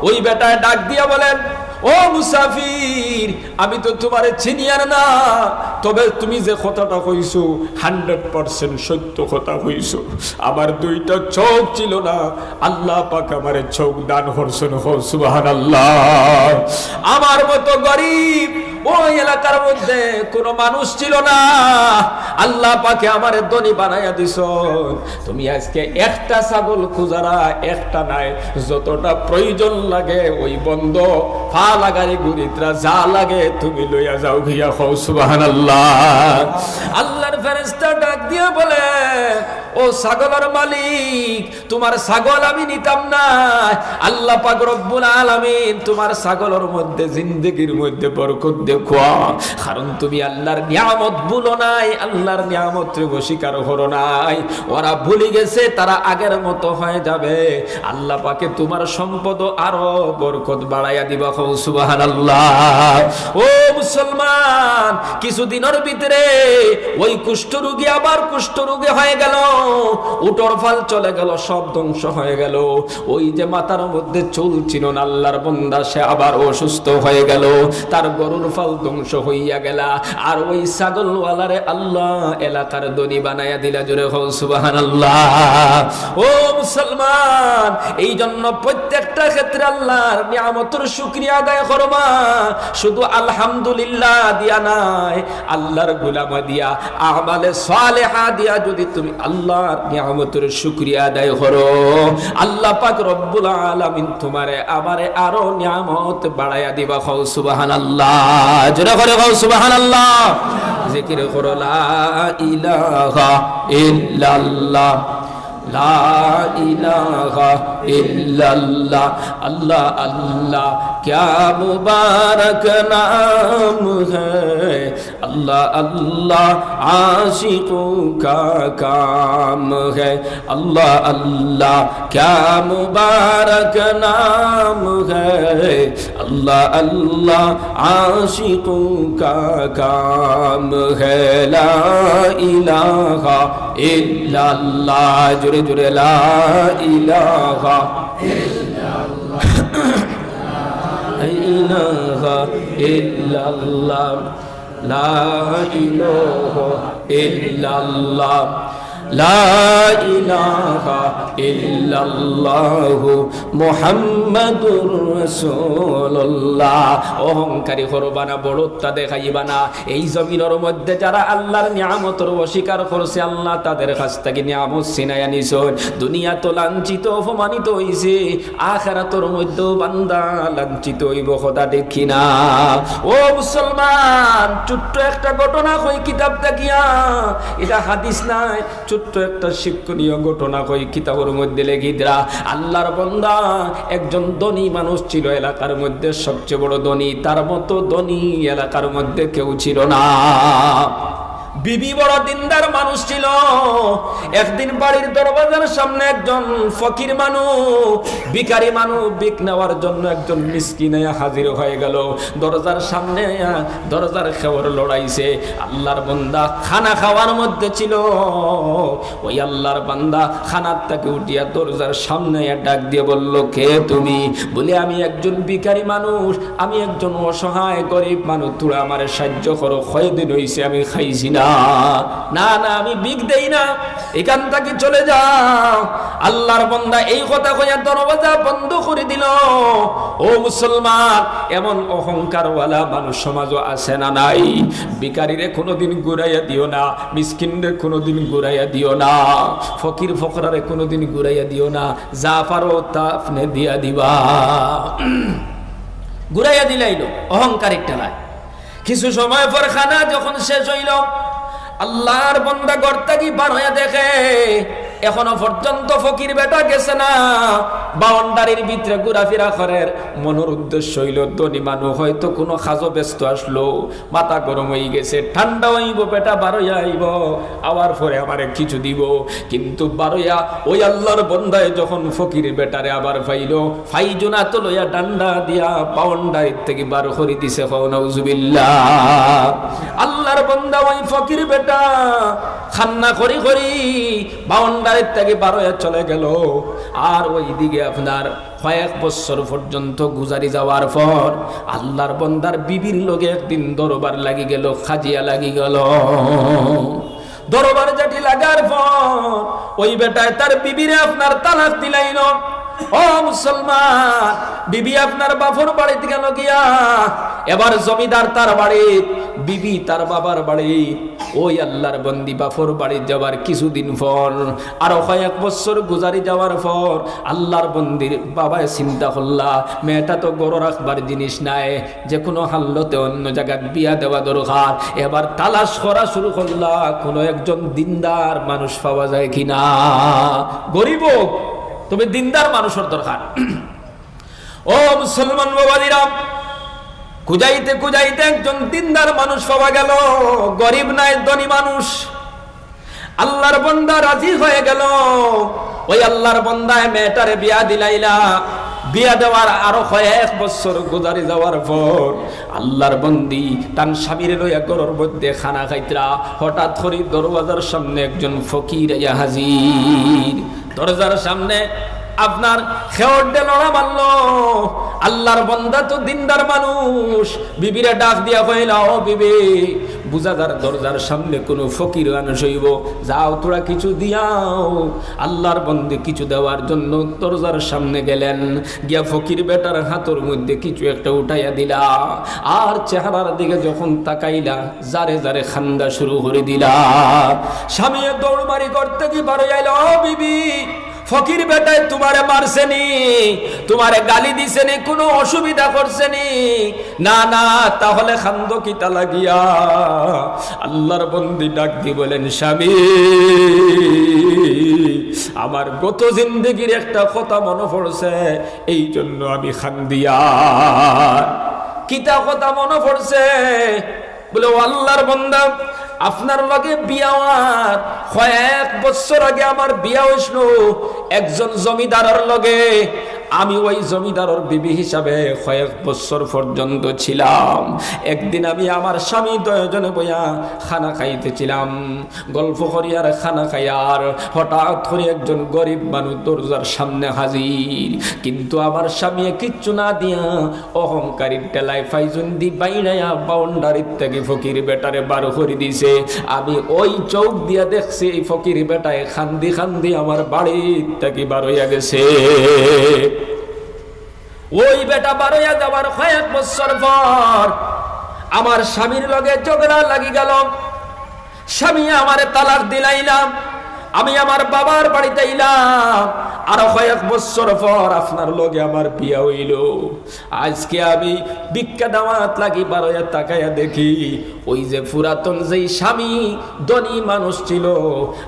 ওই বেটায় ডাক দিয়া বলেন, "ও মুসাফির, আমি তো তুমারে চিনিয়ার না, তবে তুমি যে কথাটা কইছো hundred percent সত্য কথা কইছো। আমার দুইটা চোখ ছিল না, আল্লাহ পাক আমারে চোখ দান করছইন।" কও সুবহানাল্লাহ। আমার মতো গরিব ওই এলাকার মধ্যে কুনু মানুষ ছিল না, আল্লাহ পাকে আমারে ধনী বানাইয়া দিছইন। তুমি আজকে একটা ছাগল খুজারা, একটা নায়, যতটা প্রয়োজন লাগে ওই বন্দো পা লাগারি ঘুরিত্রা যা লাগে তুমি লইয়া যাও গিয়া। কও সুবহানাল্লাহ। আল্লার ফেরেশতা ডাক দিয়া বলে, ও ছাগলর মালিক, তুমার ছাগল আমি নিতাম না। আল্লাহ পাক রব্বুল আলামিন তুমার ছাগলর মধ্যে জিন্দেগির মধ্যে বরকত দেখুয়া, কারণ তুমি আল্লাহর নিয়ামত ভুলো নাই, আল্লাহর নিয়ামতরে অস্বীকার করো নাই। ওরা ভুলি গেছে, তারা আগের মতো হয়ে যাবে। আল্লাহ পাকে তুমার সম্পদ আরো বরকত বাড়াইয়া দিবা। কও সুবহানাল্লাহ। ও মুসলমান, কিছুদিনর ভিতরে ওই কুষ্ঠরোগী আবার কুষ্ঠরোগী হয়ে গেল, উটর ফাল চলে গেল, সব ধ্বংস হয়ে গেল। ওই যে মাথার মধ্যে চুল ছিল না, আল্লাহর বন্দা, সে আবার অসুস্থ হয়ে গেল, তার গরুর ফাল ধ্বংস হইয়া গেলা। আর ওই ছাগলওয়ালারে আল্লাহ এলাকার ধনী বানাইয়া দিলা। জোরে কও সুবহানাল্লাহ। ও মুসলমান, এই জন্য প্রত্যেকটা ক্ষেত্রে আল্লাহর নিয়ামতর শুকরিয়া আদায় করবা, শুধু আলহামদুলিল্লাহ দিয়া নায়, আল্লাহর গোলামি দিয়া, আমালে সালেহা দিয়া যদি তুমি আল্লাহর নিয়ামতর শুকরিয়া আদায় করো, আল্লাহ পাক রব্বুল আলামিন তুমারে আমারে আরো নিয়ামত বাড়াইয়া দিবা। কও সুবহানাল্লাহ। জোরে করে কও সুবহানাল্লাহ। জিকির করো, লা ইলাহা ইল্লাল্লাহ, লা ইলাহা ইল্লাল্লাহ। আল্লাহ আল্লাহ, ক্যা মুবারক নাম হ্যায়। আল্লাহ আল্লাহ, আশিকোঁ কা কাম হ্যায়। আল্লাহ আল্লাহ, ক্যা মুবারক নাম হ্যায়। আল্লাহ আল্লাহ, আশিকোঁ কা কাম হ্যায়। লা ইলাহা ইল্লাল্লাহ। জোরে জোরে, লা ইলাহা ইলাহা ইল্লাল্লাহ, লা ইলাহা ইল্লাল্লাহ, লা ইলাহা ইল্লাল্লাহু মুহাম্মাদুর রাসূলুল্লাহ। অহংকারী করবা না, বড়ত্ব দেখাইবা না। এই জমিনর মধ্যে যারা আল্লাহর নিয়ামতর অস্বীকার করছে, আল্লাহ তাদের কাছ থাকি নিয়ামত ছিনাইয়া নিছইন। দুনিয়াত লাঞ্ছিত, অপমানিত অইছে, আখেরাতর মধ্যেও বান্দা লাঞ্ছিত অইবো, কথা ঠিক কি না? ও মুসলমান, ছোট্ট একটা ঘটনা কই কিতাব থাকিয়া, ইটা হাদিস নায়, ছোট্ট একটা শিক্ষণীয় ঘটনা কই কিতাবর মধ্যে লেখি দিরা। আল্লাহর বান্দা একজন ধনী মানুষ ছিল, এলাকার মধ্যে সবচেয়ে বড় ধনী, তার মতো ধনী এলাকার মধ্যে কেউ ছিল না। বিবি বড় দিনদার মানুষ ছিল। একদিন বাড়ির দরওয়াজার সামনে একজন ফকির মানুষ, ভিখারি মানুষ, ভিক নেওয়ার জন্য একজন মিসকিন আইয়া হাজির হয়ে গেল। দরজার সামনে আইয়া দরজার খেওর লড়াইছে। আল্লাহর বান্দা খানা খাওয়ার মধ্যে ছিল। ওই আল্লাহর বান্দা খানার থাকি উঠিয়া দরজার সামনে আইয়া ডাক দিয়া বলল, "কে তুমি?" বলে, "আমি একজন ভিখারি মানুষ, আমি একজন অসহায় গরিব মানুষ, তোরা আমারে সাহায্য করো, কয়দিন অইছে আমি খাইছি না।" "না, না, আমি ভিক দেই না, এখান থাকি চলে যাও।" আল্লাহর বান্দা এই কথা কইয়া দরওয়াজা বন্ধ করে দিল। ও মুসলমান, এমন অহংকারওয়ালা মানুষ সমাজও আছে না নাই? ভিখারিরে কোনোদিন ঘুরাইয়া দিও না, মিসকিনরে কোনোদিন ঘুরাইয়া দিও না, ফকির ফকরারে কোনোদিন ঘুরাইয়া দিও না, যা পারো তা আপনে দিয়া দিবা। ঘুরাইয়া দিলাইল অহংকারীর ঠেলায়। কিছু সময় পর খানা যখন শেষ অইল, আল্লাহর বান্দা ঘর থাকি বার হইয়া দেখে, এখনো পর্যন্ত ফকির বেটা গেছে না, বাউন্ডারির ভিতরে ঘুরাফিরা করের। মনর উদ্দেশ্য অইল, ধনী মানুষ হয়তো কোনো কাজো ব্যস্ত আসলো, মাথা গরম অই গেছে, ঠান্ডা অইবো, বেটা বার হইয়া আইবো, আওয়ার পরে আমারে কিছু দিবো। কিন্তু বার হইয়া ওই আল্লাহর বান্দায় যখন ফকির বেটারে আবার পাইল, ফাইজুনাত লইয়া ডান্ডা দিয়া বাউন্ডারির থাকি বার করি দিছে। কও নাউজুবিল্লাহ। আল্লাহর বান্দা ওই ফকির বেটা কান্না করি করি বাউন্ডারির থাকি বার হইয়া চলে গেল। আর ওইদিকে আপনার কয়েক বছর পর্যন্ত গুজারি যাওয়ার পর আল্লাহর বান্দার বিবির লগে একদিন দরবার লাগি গেল, কাজিয়া লাগি গেল। দরবার জাটি লাগার পর ওই বেটায় তার বিবিরে আপনার তালাক দিলাইল। ও মুসলমান, বিবি আপনার বাপর বাড়িত গেল গিয়া, এবার জমিদার তার বাড়িত, বিবি তার বাবার বাড়িত। ওই আল্লাহর বন্দি বাপর বাড়িত যাবার কিছুদিন পর, আরো কয়েক বছর গুজারি যাওয়ার পর, আল্লাহর বন্দির বাবায় চিন্তা করলা, মেয়েটা তো ঘরো রাখবার জিনিস নায়, যে কোনো হালতে অন্য জাগাত বিয়া দেওয়া দরকার। এবার তালাশ করা শুরু করলা, কোনো একজন দিনদার মানুষ পাওয়া যায় কিনা। গরিব হোক, তবে দিনদার মানুষর দরকার। ও মুসলমান বাবাজিরা, খুঁজাইতে খুঁজাইতে একজন দিনদার মানুষ পাওয়া গেল। গরিব নায়, ধনী মানুষ। আল্লাহর বন্দা রাজি হয়ে গেল। ওই আল্লাহর বন্দায় মেয়েটারে বিয়া দিলাইলা। বিয়া দেওয়ার আরো কয়েক বছর গুজারি যাওয়ার পর আল্লাহর বন্দি তান স্বামীরে লইয়া ঘরর মধ্যে খানা খাইতরা, হঠাৎ করি দরওয়াজার সামনে একজন ফকির আইয়া হাজির। দরজার সামনে আপনার খেওয়ার দে লড়া মারলো। আল্লাহর বন্দা তো দিনদার মানুষ, বিবিরে ডাক দিয়া কইলা, "ও বিবি, বুঝা যার দরজার সামনে কোনো ফকির মানুষ অইবো, যাও তোরা কিছু দিয়াও।" আল্লাহর বন্দি কিছু দেওয়ার জন্য দরজার সামনে গেলেন, গিয়া ফকির বেটার হাতর মধ্যে কিছু একটা উঠাইয়া দিলা, আর চেহারার দিকে যখন তাকাইলা, জারে জারে খান্দা শুরু করি দিলা। স্বামীয়ে দৌড়মারি করতে কি বারো আইলা, "ও বিবি, ফকির বেটায় তোমারে মারছে নি, তোমারে গালি দিছে নি, কোনো অসুবিধা করছে নি?" "না, না, তাহলে খান্দো কিতা লাগিয়া?" আল্লাহর বন্দি ডাক দি বলেন, "স্বামী, আমার গত জিন্দেগির একটা কথা মনে পড়ছে, এই জন্য আমি খান্দিয়ার।" "কিতা কথা মনে পড়ছে?" বলে, "ও আল্লাহর বন্দা, আপনার লগে বিয়া হওয়ার কয়েক বছর আগে আমার বিয়া হইছিল একজন জমিদারর লগে। আমি ওই জমিদারর বিবি হিসাবে কয়েক বছর পর্যন্ত ছিলাম। একদিন আমি আমার স্বামী দুইজনে বইয়া খানা খাইতেছিলাম, গল্প করিয়ার খানা খাইয়ার, হঠাৎ করে একজন গরিব মানুষ দরজার সামনে হাজির। কিন্তু আমার স্বামীয়ে কিচ্ছু না দিয়া অহংকারীর ঠেলায় ফাইজুন্দি বাইড়াইয়া বাউন্ডারির থাকি ফকির বেটারে বার করি দিছে। আমি ওই চোখ দিয়া দেখছি এই ফকির বেটায় খান্দি খান্দি আমার বাড়ির থাকি বার হইয়া গেছে।" ওই বেটা বার হইয়া যাওয়ার কয়েক বছর পর আমার স্বামীর লগে ঝগড়া লাগি গেল। স্বামী আমারে তালাক দিলাইলাম, আমি আমার বাবার বাড়িতে আইলাম, আরো কয়েক বছর পর আপনার লগে আমার বিয়া হইল। আজকে আমি ভিক্ষা দাওয়াত লাগি বারোয়া তাকাইয়া দেখি, ওই যে পুরাতন যেই স্বামী ধনী মানুষ ছিল,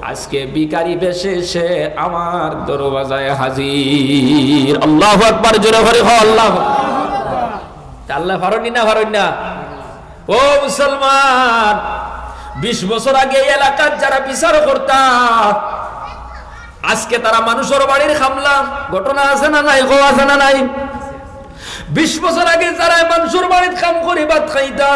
আজকে ভিখারি বেশে সে আমার দরওয়াজায় হাজির। আল্লাহু আকবার, জোরে করি কও, আল্লাহু আকবার। আল্লাহ পারইন না, পারইন না। ও মুসলমান, বিশ বছর আগে এই এলাকার যারা বিচার করতা, আজকে তারা মানুষর বাড়ির কামলা। ঘটনা আছে না নাই? কও, আছে না নাই? বিশ বছর আগে যারা মানুষর বাড়িত কাম করি ভাত খাইতা,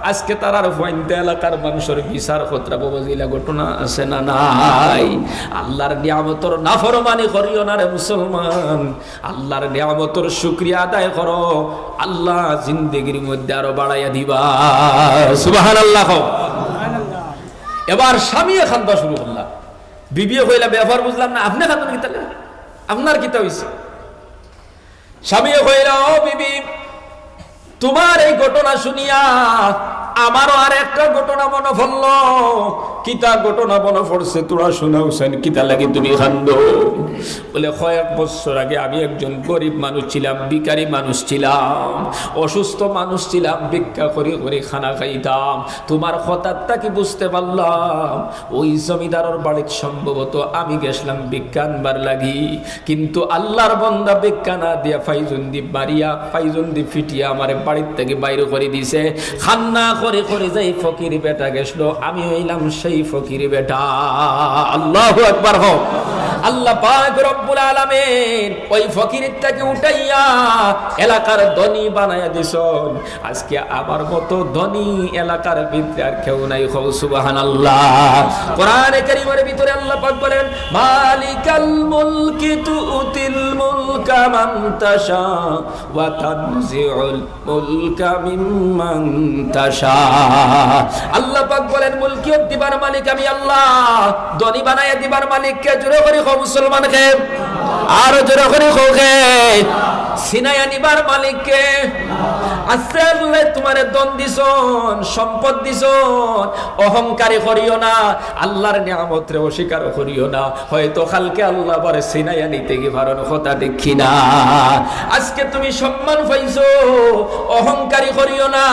আজকে তারার ফুয়াইন্তে এলাকার মানুষর বিচার করতরা। বাবা, ইলা ঘটনা আছে না নাই? আল্লাহর নিয়ামতর নাফরমানি করিও না রে মুসলমান। আল্লাহর নিয়ামতর শুকরিয়া আদায় করো, আল্লাহ জিন্দেগির মধ্যে আরো বাড়াইয়া দিবা। সুবহানাল্লাহ কও। এবার স্বামীয়ে খান্দা শুরু করলা। বিবিয়ে কইলা, "ব্যাপার বুঝলাম না, আপনে খান্দন কিতা লাগি? আপনার কিতা হইছে?" স্বামীয়ে কইলা, "ও বিবি, তোমার এই ঘটনা শুনিয়া আমারও আর একটা ঘটনা মনে পড়লো।" "কিতা ঘটনা মনে পড়ছে? তোরা শোনাও হুসেন, কিতা লাগি তুমি কান্দো?" বলে, "কয়েক বছর আগে আমি একজন গরিব মানুষ ছিলাম, ভিখারি মানুষ ছিলাম, অসুস্থ মানুষ ছিলাম, ভিক্ষা করি করি খানা খাইতাম। তোমার কথার থাকি বুঝতে পারলাম, ওই জমিদারর বাড়িত সম্ভবত আমি গেছিলাম ভিক্ষা আনবার লাগি।" কিন্তু আল্লাহর বন্দা ভিক্ষা না দিয়া ফাইজুন্দি বাড়িয়া, ফাইজুন্দি ফিটিয়া আমারে বাড়ির থাকি বাইর করি দিছে। কান্না করি করি যেই ফকির বেটা গেছিল, আমি হইলাম সেই ফকির বেটা। আল্লাহু আকবার কও। আল্লাহ পাক রব্বুল আলামিন ওই ফকির থাকি উঠাইয়া এলাকার ধনী বানাইয়া দিছইন। আজকে আমার মতো ধনী এলাকার ভিতরে আর কেউ নাই। কও সুবহানাল্লাহ। কোরআনে কারীমের ভিতরে আল্লাহ পাক বলেন, "মালিকাল মুলকি তুতিল মুলকা من تشاء وتنزع الملك ممن تشاء। আল্লাহ পাক বলেন, মুলকিয়ত দিবার মালিক আমি আল্লাহ। ধনী বানাইয়া দিবার মালিক কে? জোরে করি কও মুসলমান কে। আরো জোরে করি কও কে। ছিনাইয়া নিবার মালিক কে? আস্তে আল্লাহ তোমারে ধন দিছন, সম্পদ দিছন, অহংকারী করিও না, আল্লাহর নিয়ামতরে অস্বীকার করিও না। হয়তো কালকে আল্লাহ বারে ছিনাইয়া নিতে কি পারন, কথা ঠিক কি না? আজকে তুমি সম্মান পাইছো, অহংকারী করিও না।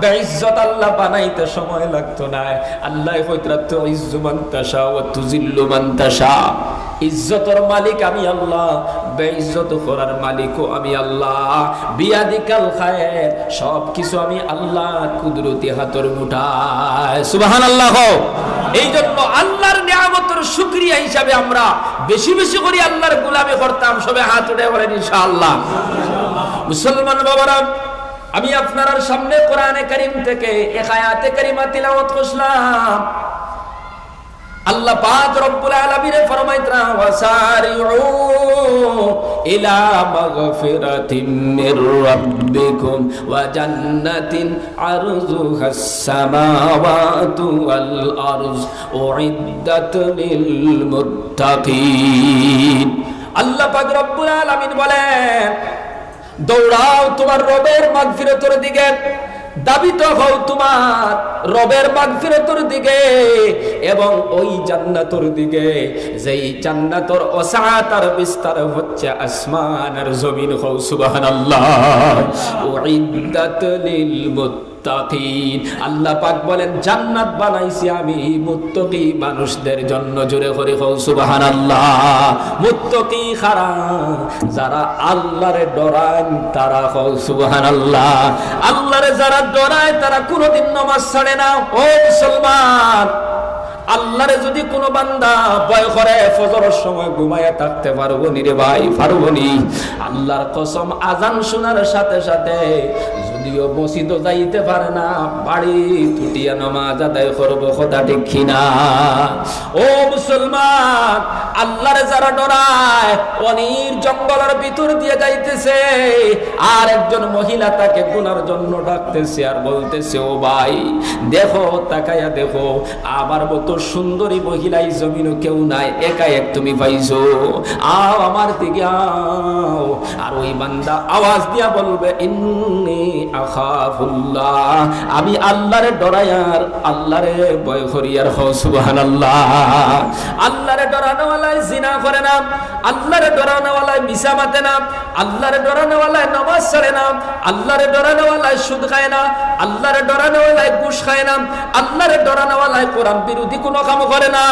বেইজ্জত আল্লাহ বানাইতে সময় লাগতো না। আল্লাহ কইতরা, তুইজ্জু মান তাশা ওয়া তুজিল্লু মান তাশা। ইজ্জতর মালিক আমি আল্লাহ, বেইজ্জত করার মালিকও আমি আল্লাহ। বিয়াদিকাল খায়ের, সব কিছু আমি আল্লাহর কুদরতি হাতর মুঠায়। সুবহানাল্লাহ কও। এই জন্য আল্লাহর নিয়ামতর শুকরিয়া হিসাবে আমরা বেশি বেশি করি আল্লাহর গোলামি করতাম। সবে হাত উঠে বলেন ইনশাআল্লাহ। মুসলমান বাবারা, আমি আপনারার সামনে কোরআনে কারীম থেকে এক আয়াতে কারিমা তিলাওয়াত করলাম। আল্লাহ পাক রব্বুল আলামিনে ফরমাইতরা, "ওয়াসারিউ ইলা মাগফিরাতিম মির রাব্বিকুম ওয়া জান্নাতিন আরজুহাস সামাওয়াতু ওয়াল আরজ উইদ্দাত লিল মুত্তাকিন।" আল্লাহ পাক রব্বুল আলামিন বলেন, দৌড়াও তোমার রবের মাগফিরতর দিকে, ধাবিত হও তোমার রবের মাগফিরতর দিকে, এবং ওই জান্নাতর দিকে, যেই জান্নাতর ওসাআত আর বিস্তার হচ্ছে আসমান আর জমিন। হও সুবহানাল্লাহ। উইদ্দাত লিল মুত্তাকিন। আল্লাহ পাক বলেন, জান্নাত বানাইছি আমি মুত্তাকি মানুষদের জন্য। জোরে করি কও সুবহানাল্লাহ। মুত্তাকি কারা? যারা আল্লাহরে ডরান তারা। কও সুবহানাল্লাহ। আল্লাহরে যারা ডরায় তারা কোনোদিন নামাজ ছাড়ে না। ও মুসলমান, আল্লাহরে যদি কোনো বান্দা ভয় করে, ফজরর সময় ঘুমাইয়া থাকতে পারবো নি রে ভাই, পারবো নি? আল্লাহর কসম, আজান শোনার সাথে সাথে যদিও মসজিদও যাইতে পারে না, বাড়ি তুটিয়া নামাজ আদায় করবো, কথা ঠিক কি না? ও মুসলমান, আল্লাহরে যারা ডরায়, অনির জঙ্গলের ভিতর দিয়ে যাইতেছে, আর একজন মহিলা তাকে গুনার জন্য ডাকতেছে আর বলতেছে, "ও ভাই, দেখো, তাকাইয়া দেখো, আমার মতো সুন্দরী মহিলা এই জমিনো কেউ নাই, একা এক তুমি পাইছো, আও আমার দিকে আও।" আর ওই বান্দা আওয়াজ দিয়া বলবে, "ইন্নী আখাফুল্লাহ, আমি আল্লাহরে ডরাই আর আল্লাহরে ভয় করি।" আর হও সুবহানাল্লাহ। আল্লাহরে ডরানোওয়ালায় জিনা করে না, আল্লাহরে ডরানোওয়ালায় মিছা মাতে না, আল্লাহরে ডরানোওয়ালায় নামাজ ছাড়ে না, আল্লাহরে ডরানোওয়ালায় সুদ খায় না, আল্লাহরে ডরানোওয়ালায় ঘুষ খায় না, আল্লাহরে ডরানোওয়ালায় কোরআন বিরোধী কোনো কাম করে না,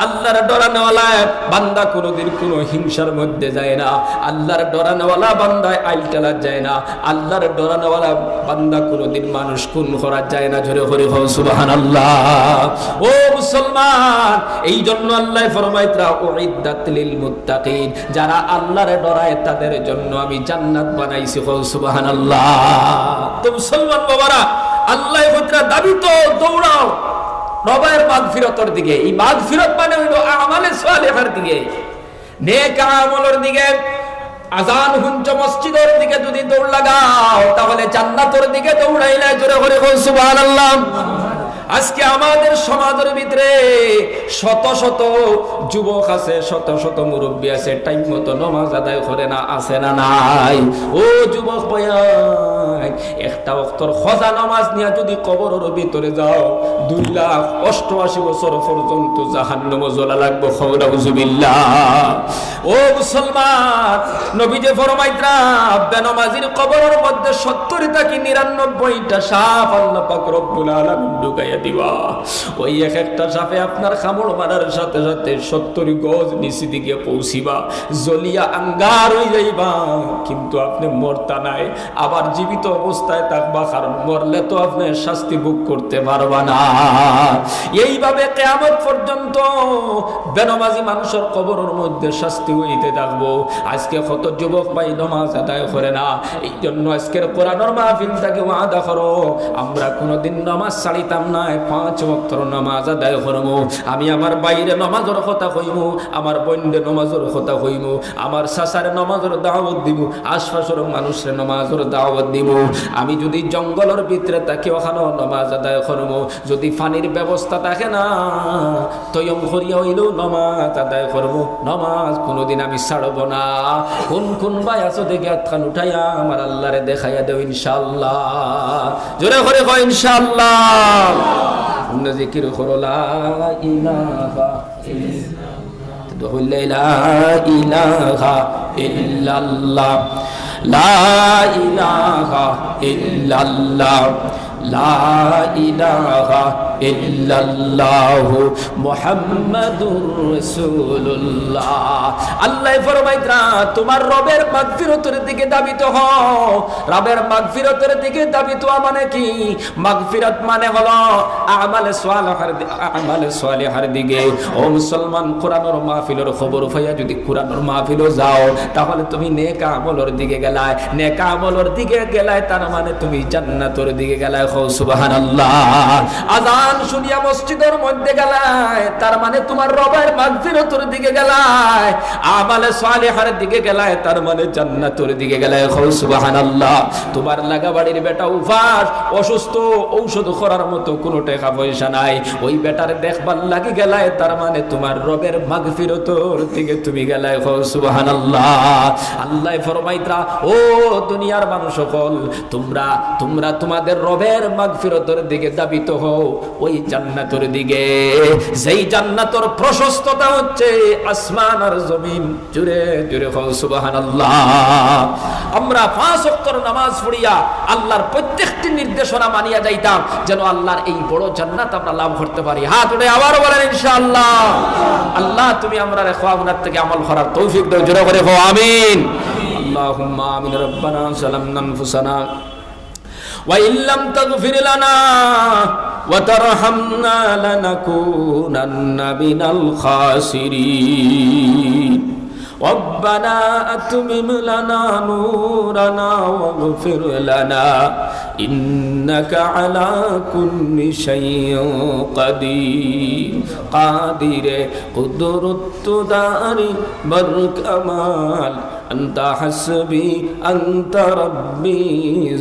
আল্লাহরে ডরানোওয়ালায় বান্দা কোনোদিন কোনো হিংসার মধ্যে যায় না, আল্লাহরে ডরানোওয়ালা বান্দায় আইল ঠেলাত যায় না, আল্লাহরে ডরানোওয়ালা বান্দা কোনোদিন মানুষ খুন করা যায় না। জোরে করি হও সুবহানাল্লাহ। ও মুসলমান, এই জন্য আল্লাহ ফরমাইতরা, "উইদ্দাত লিল মুত্তাকিন", যারা আল্লাহরে ডরায় তাদের জন্য আমি জান্নাত বানাইছি। হও সুবহানাল্লাহ। তো মুসলমান বাবারা, আল্লাহ কইতরা, ধাবিত দৌড়াও রবের মাগফিরতর দিকে। এই মাগফিরত মানে হইল আমালে সালেহার দিকে, নেক আমলর দিকে। আজান হুনছো মসজিদর দিকে যদি দৌড় লাগাও, তাহলে জান্নাতর দিকে দৌড়াইলে। জোরে করি কও সুবহানাল্লাহ। আজকে আমাদের সমাজর ভিতরে শত শত যুবক আছে, শত শত মুরব্বী আছে, টাইম মতো নমাজ আদায় করে না, আছে না নাই? ও যুবক ভাই, একটা ওয়াক্তর খজা নমাজ নিয়া যদি কবরর ভিতরে যাও, দুই লাখ অষ্টআশি বছর পর্যন্ত জাহান্নামো জ্বলা লাগবো। কও নাউজুবিল্লাহ। ও মুসলমান, নবীজি ফরমাইতরা, বেনমাজির কবরর মধ্যে সত্তর থাকি নিরানব্বইটা সাপ আল্লাহ পাক রব্বুল আলামিন ঢুকাইয়া দিবা। ওই এক একটা সাপে আপনার কামড় মারার সাথে সাথে সত্তর গজ নিচে দিকে পৌঁছিবা, জ্বলিয়া আঙ্গার হই যাইবা, কিন্তু আপনি মরতা নাই, আবার জীবিত অবস্থায় থাকবা, কারণ মরলে তো আপনি শাস্তি ভোগ করতে পারবা না। এইভাবে কিয়ামত পর্যন্ত বেনমাজি মানুষর কবরর মধ্যে শাস্তি হইতে থাকবো। আজকে কত যুবক ভাই নমাজ আদায় করে না, এই জন্য আজকের কোরআনর মাহফিল থাকি ওয়াদা করো, আমরা কোনোদিন নমাজ ছাড়িতাম না, পাঁচ ওয়াক্তর নমাজ আদায় করবো। আমি আমার ভাইরে নমাজর কথা কইমু, আমার বইনরে নমাজর কথা কইমু, আমার চাচারে নমাজর দাওয়াত দিমু, আশপাশর মানুষরে নমাজর দাওয়াত দিমু। আমি যুদি জঙ্গলর ভিতরে থাকি, অখানো নমাজ আদায় করমু। যুদি পানির ব্যবস্থা থাকে না, তৈয়ম করিয়া অইলেও নমাজ আদায় করমু। নমাজ কুনুদিন আমি ছাড়ব না। কুন কুন ভাই আছো দেখি আতখান উঠাইয়া আমার আল্লারে দেখাইয়া দেও ইনশাআল্লাহ। জোরে করি কও ইনশাআল্লাহ। অন্য জিকির করো, লা ইলাহা ইল্লাল্লাহ। লা ইলাহা ইল্লাল্লাহ। লা ইলাহা ইল্লাল্লাহ। লা ইলাহা ইল্লাল্লাহু মুহাম্মাদুর রাসূলুল্লাহ। আল্লায় ফরমাইতরা, তুমার রবের মাগফিরতর দিকে ধাবিত হও। রবের মাগফিরতর দিকে ধাবিত হওয়া মানে কি? মাগফিরাত মানে হলো আমালে সালেহার দি-, আমালে সালেহার দিকে। ও মুসলমান, কোরআনর মাহফিলর খবর পাইয়া যুদি কোরআনর মাহফিলো যাও, তাহলে তুমি নেক আমলর দিকে গেলায়। নেক আমলর দিকে গেলায়, তার মানে তুমি জান্নাতর দিকে গেলায়। কও সুবহানাল্লাহ। আজান শুনিয়া মসজিদর মধ্যে গেলায়, তার মানে তুমার রবের মাগফিরতর দিকে গেলায়। আমালে সালেহার দিকে গেলায়, তার মানে জান্নাতর দিকে গেলায়। কও সুবহানাল্লাহ। তুমার লাগা বাড়ির বেটা উপাস, অসুস্থ, ঔষধ করার মতো কুনু টেকা পয়সা নাই, ওই বেটারে দেখবার লাগি গেলায়, তার মানে তুমার রবের মাগফিরতর দিকে তুমি গেলায়। কও সুবহানাল্লাহ। আল্লায় ফরমাইতরা, ও দুনিয়ার মানুষ অকল, তুমরা, তুমরা তুমাদের রবের মাগফিরতর দিকে ধাবিত হও, ওই জান্নাতর দিকে, যেই জান্নাতর প্রশস্ততা হচ্ছে আসমান আর জমিন। জোরে জোরে কও সুবহানাল্লাহ। আমরা পাঁচ ওয়াক্তর নামাজ পড়িয়া আল্লাহর প্রত্যেকটি নির্দেশনা মানিয়া যাইতাম, যেন আল্লাহর এই বড় জান্নাত আমরা লাভ করতে পারি। হাত উঠে আবার বলেন ইনশাআল্লাহ। আল্লাহ, তুমি আমরারে কওয়া হুনার থাকি আমল করার তৌফিক দেও। জোরে করি কও আমিন। আল্লাহুম্মা আমিন। রব্বানা যালামনা আনফুসানা وإن لم تغفر لنا وترحمنا لنكونن من الخاسرين. ربنا أتمم لنا نورنا واغفر لنا إنك على كل شيء قدير. قادر قدرت داري بركمال أنت حسبي أنت ربي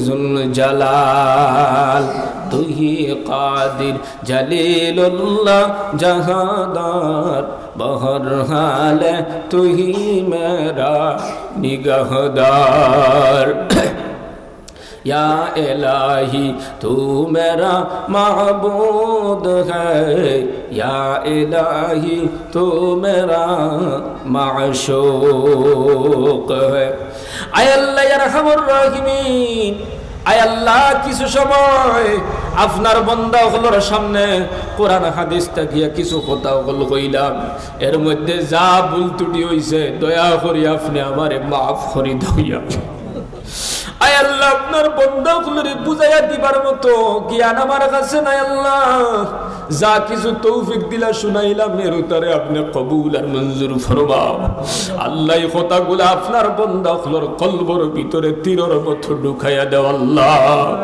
ذو الجلال. تو ہی قادر جلیل اللہ جہاں دار، بہر حال تو ہی میرا نگہدار۔ یا الٰہی تو میرا معبود ہے، یا الٰہی تو میرا معشوق ہے۔ আয় আল্লাহ, ইয়া আরহামার রাহিমিন, আয় আল্লাহ, কিছু সময় আপনার বন্দা অকলর সামনে কোরআন হাদিস থাকিয়া কিছু কথা অকল কইলাম, এর মধ্যে যা ভুল ত্রুটি অইছে, দয়া করি আপনে আমারে মাফ করি দেইন। আয় আল্লাহ, আপনার বন্দা অকলরে বুঝাইয়া দিবার মতো জ্ঞান আমার কাছে নাই আল্লাহ। যা কিছু তৌফিক দিলা শুনাইলাম, এর উত্তরে আপনে কবুল আর মঞ্জুর ফরমাও। আল্লাহ, এই কথাগুলা আপনার বন্দা অকলর কলবর ভিতরে তীরর মতো ঢুকাইয়া দেও আল্লাহ।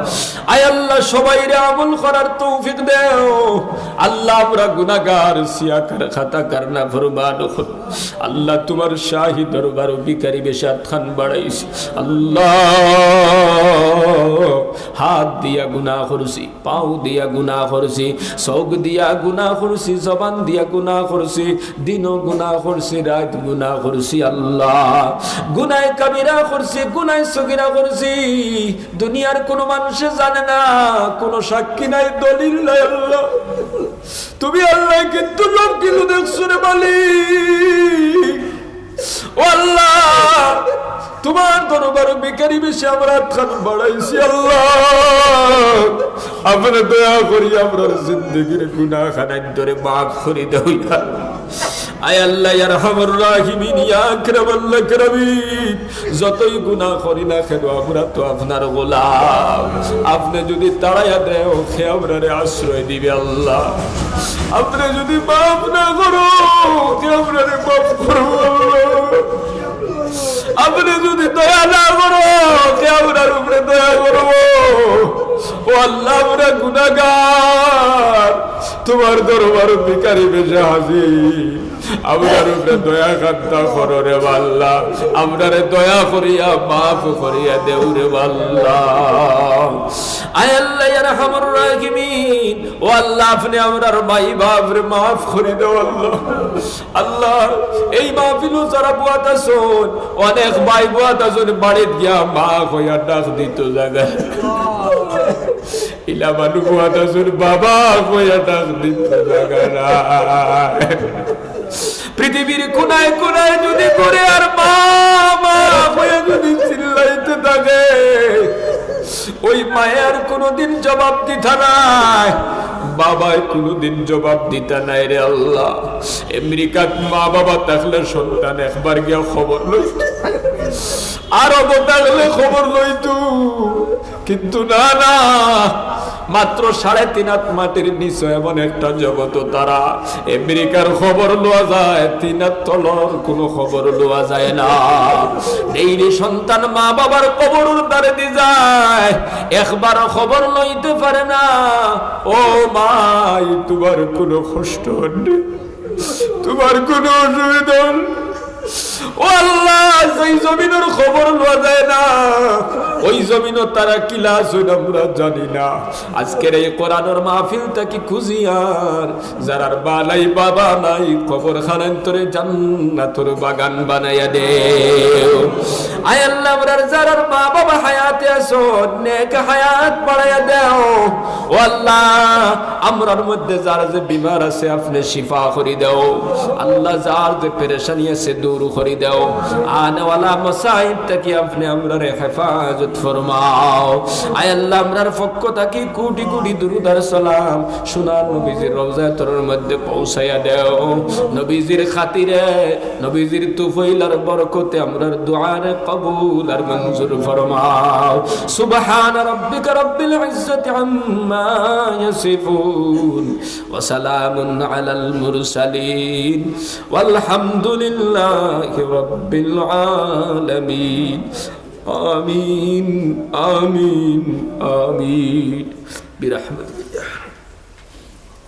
আয় আল্লাহ, সবাইরে আমল করার তৌফিক দেও। আল্লাহ, আমরা গুনাহগার, সিয়াকার, খাতাকার, নাফরমান অকল। আল্লাহ, তুমার শাহী দরবারো ভিখারি বেশে আতখান বাড়াইছি। আল্লাহ, হাত দিয়া গুনাহ করছি, পাও দিয়া গুনাহ করছি, চউখ দিয়া গুনাহ করছি, জবান দিয়া গুনাহ করছি, দিনো গুনাহ করছি, রাইত গুনাহ করছি। আল্লাহ, গুনাহে কাবিরা করছি, গুনাহে সগিরা করছি। দুনিয়ার কুনু মানষে জানে না, কুনু সাক্ষী নাই, দলিল নাই। আল্লাহ, তুমি আল্লাহ কিন্তু সব কিছু দেখছো রে মালিক। ও আল্লাহ, তুমার দরবারো ভিখারি বেশে আমরা আতখান বাড়াইছি আল্লাহ। আপনে দয়া করি আমরার জিন্দেগির গুনাহ খানাইন ধরে মাফ করি দেও ইয়া আল্লাহ। আয় আল্লাহ, ইয়া আরহামার রাহিমিন, ইয়া আকরামাল আকরামিন, যতই গুনাহ করি না কেন, আমরা তো আপনার গোলাম। আপনে যদি তাড়াইয়া দেও, কে আমরারে আশ্রয় দিবে আল্লাহ? আপনে যদি মাফ না করো, কে আমরারে মাফ করবো আল্লাহ? আপনে যদি দয়া না করো, কে আমরার উপরে দয়া করবো? ও আল্লাহ, আমরা গুনাহগার। তুমার দরবার ভিখারি বেশে হাজির, আমরার উপরে দয়া কান্দা করো রে আল্লাহ, আমরারে দয়া করিয়া মাফ করিয়া দেও রে আল্লাহ। আয় আল্লাহ, ইয়া আরহামার রাহিমিন, ও আল্লাহ, আপনে আমরার মাই বাপরে মাফ করি দেও আল্লাহ। আল্লাহ, এই মাহফিলো যারা বওয়াত আছইন, অনেক ভাই বওয়াত আছইন, বাড়িত গিয়া মা কইয়া ডাক দিতো জাগা। ইলা মানু বওয়াত আছইন, বাবা কইয়া ডাক দিতো জাগা না। পৃথিবীর কোনায় কোনায় যদি ঘুরে আর মা, মা কইয়া যদি চিল্লাইতে থাকে, ওই মায়ে আর কোনোদিন জবাব দিতা নায়, বাবায় কোনোদিন জবাব দিতা নায় রে আল্লাহ। আমেরিকাত মা বাবা থাকলে সন্তান একবার গিয়া খবর লইতো, আরবো থাকলে খবর লইতো, কিন্তু না, না, মাত্র সাড়ে তিন হাত মাটির নিচে এমন একটা জগতো তারা, আমেরিকার খবর লওয়া যায়, তিন হাত তলর কোনো খবর লওয়া যায় না। ডেইলি সন্তান মা বাবার কবরর দ্বারে দি যায়, একবারও খবর লইতে পারে না। ও মাই, তুমার কোনো কষ্ট অর নি, তুমার কোনো অসুবিধা অর নি। ও আল্লাহ, যেই জমিনর খবর লওয়া যায় না, ওই জমিনো তারা কিলা আছইন আমরা জানি না। আজকের এই কোরআনর মাহফিল থাকি খুজিয়ার, যারার মা নাই বাবা নাই, কবরখানান্তরে জান্নাতর বাগান বানাইয়া দেও। আয় আল্লাহ, আমরার যারার মা বাবা হায়াতে আছইন, নেক হায়াত বাড়াইয়া দেও। ও আল্লাহ, আমরার মধ্যে যারা যে বিমার আছে, আপনে শিফা করি দেও। আল্লাহ, যার যে পেরেশানি আছে, দূর করি দেও। আনেওয়ালা মাসাইব থাকি আপনে আমরারে হেফাজত ফরমাও। আয় আল্লাহ, আমরার পক্ষ থাকি কোটি কোটি দুরুদ আর সালাম সোনার নবীজির রওজা আতহরর মধ্যে পৌঁছাইয়া দেও। নবীজির খাতিরে, নবীজির তুফাইলর বরকতে আমরার দোয়ারে কবুল আর মঞ্জুর ফরমাও। سبحان ربك رب العزة عما يصفون وسلام على المرسلين والحمد لله رب العالمين. آمين، آمين، آمين. برحمتك.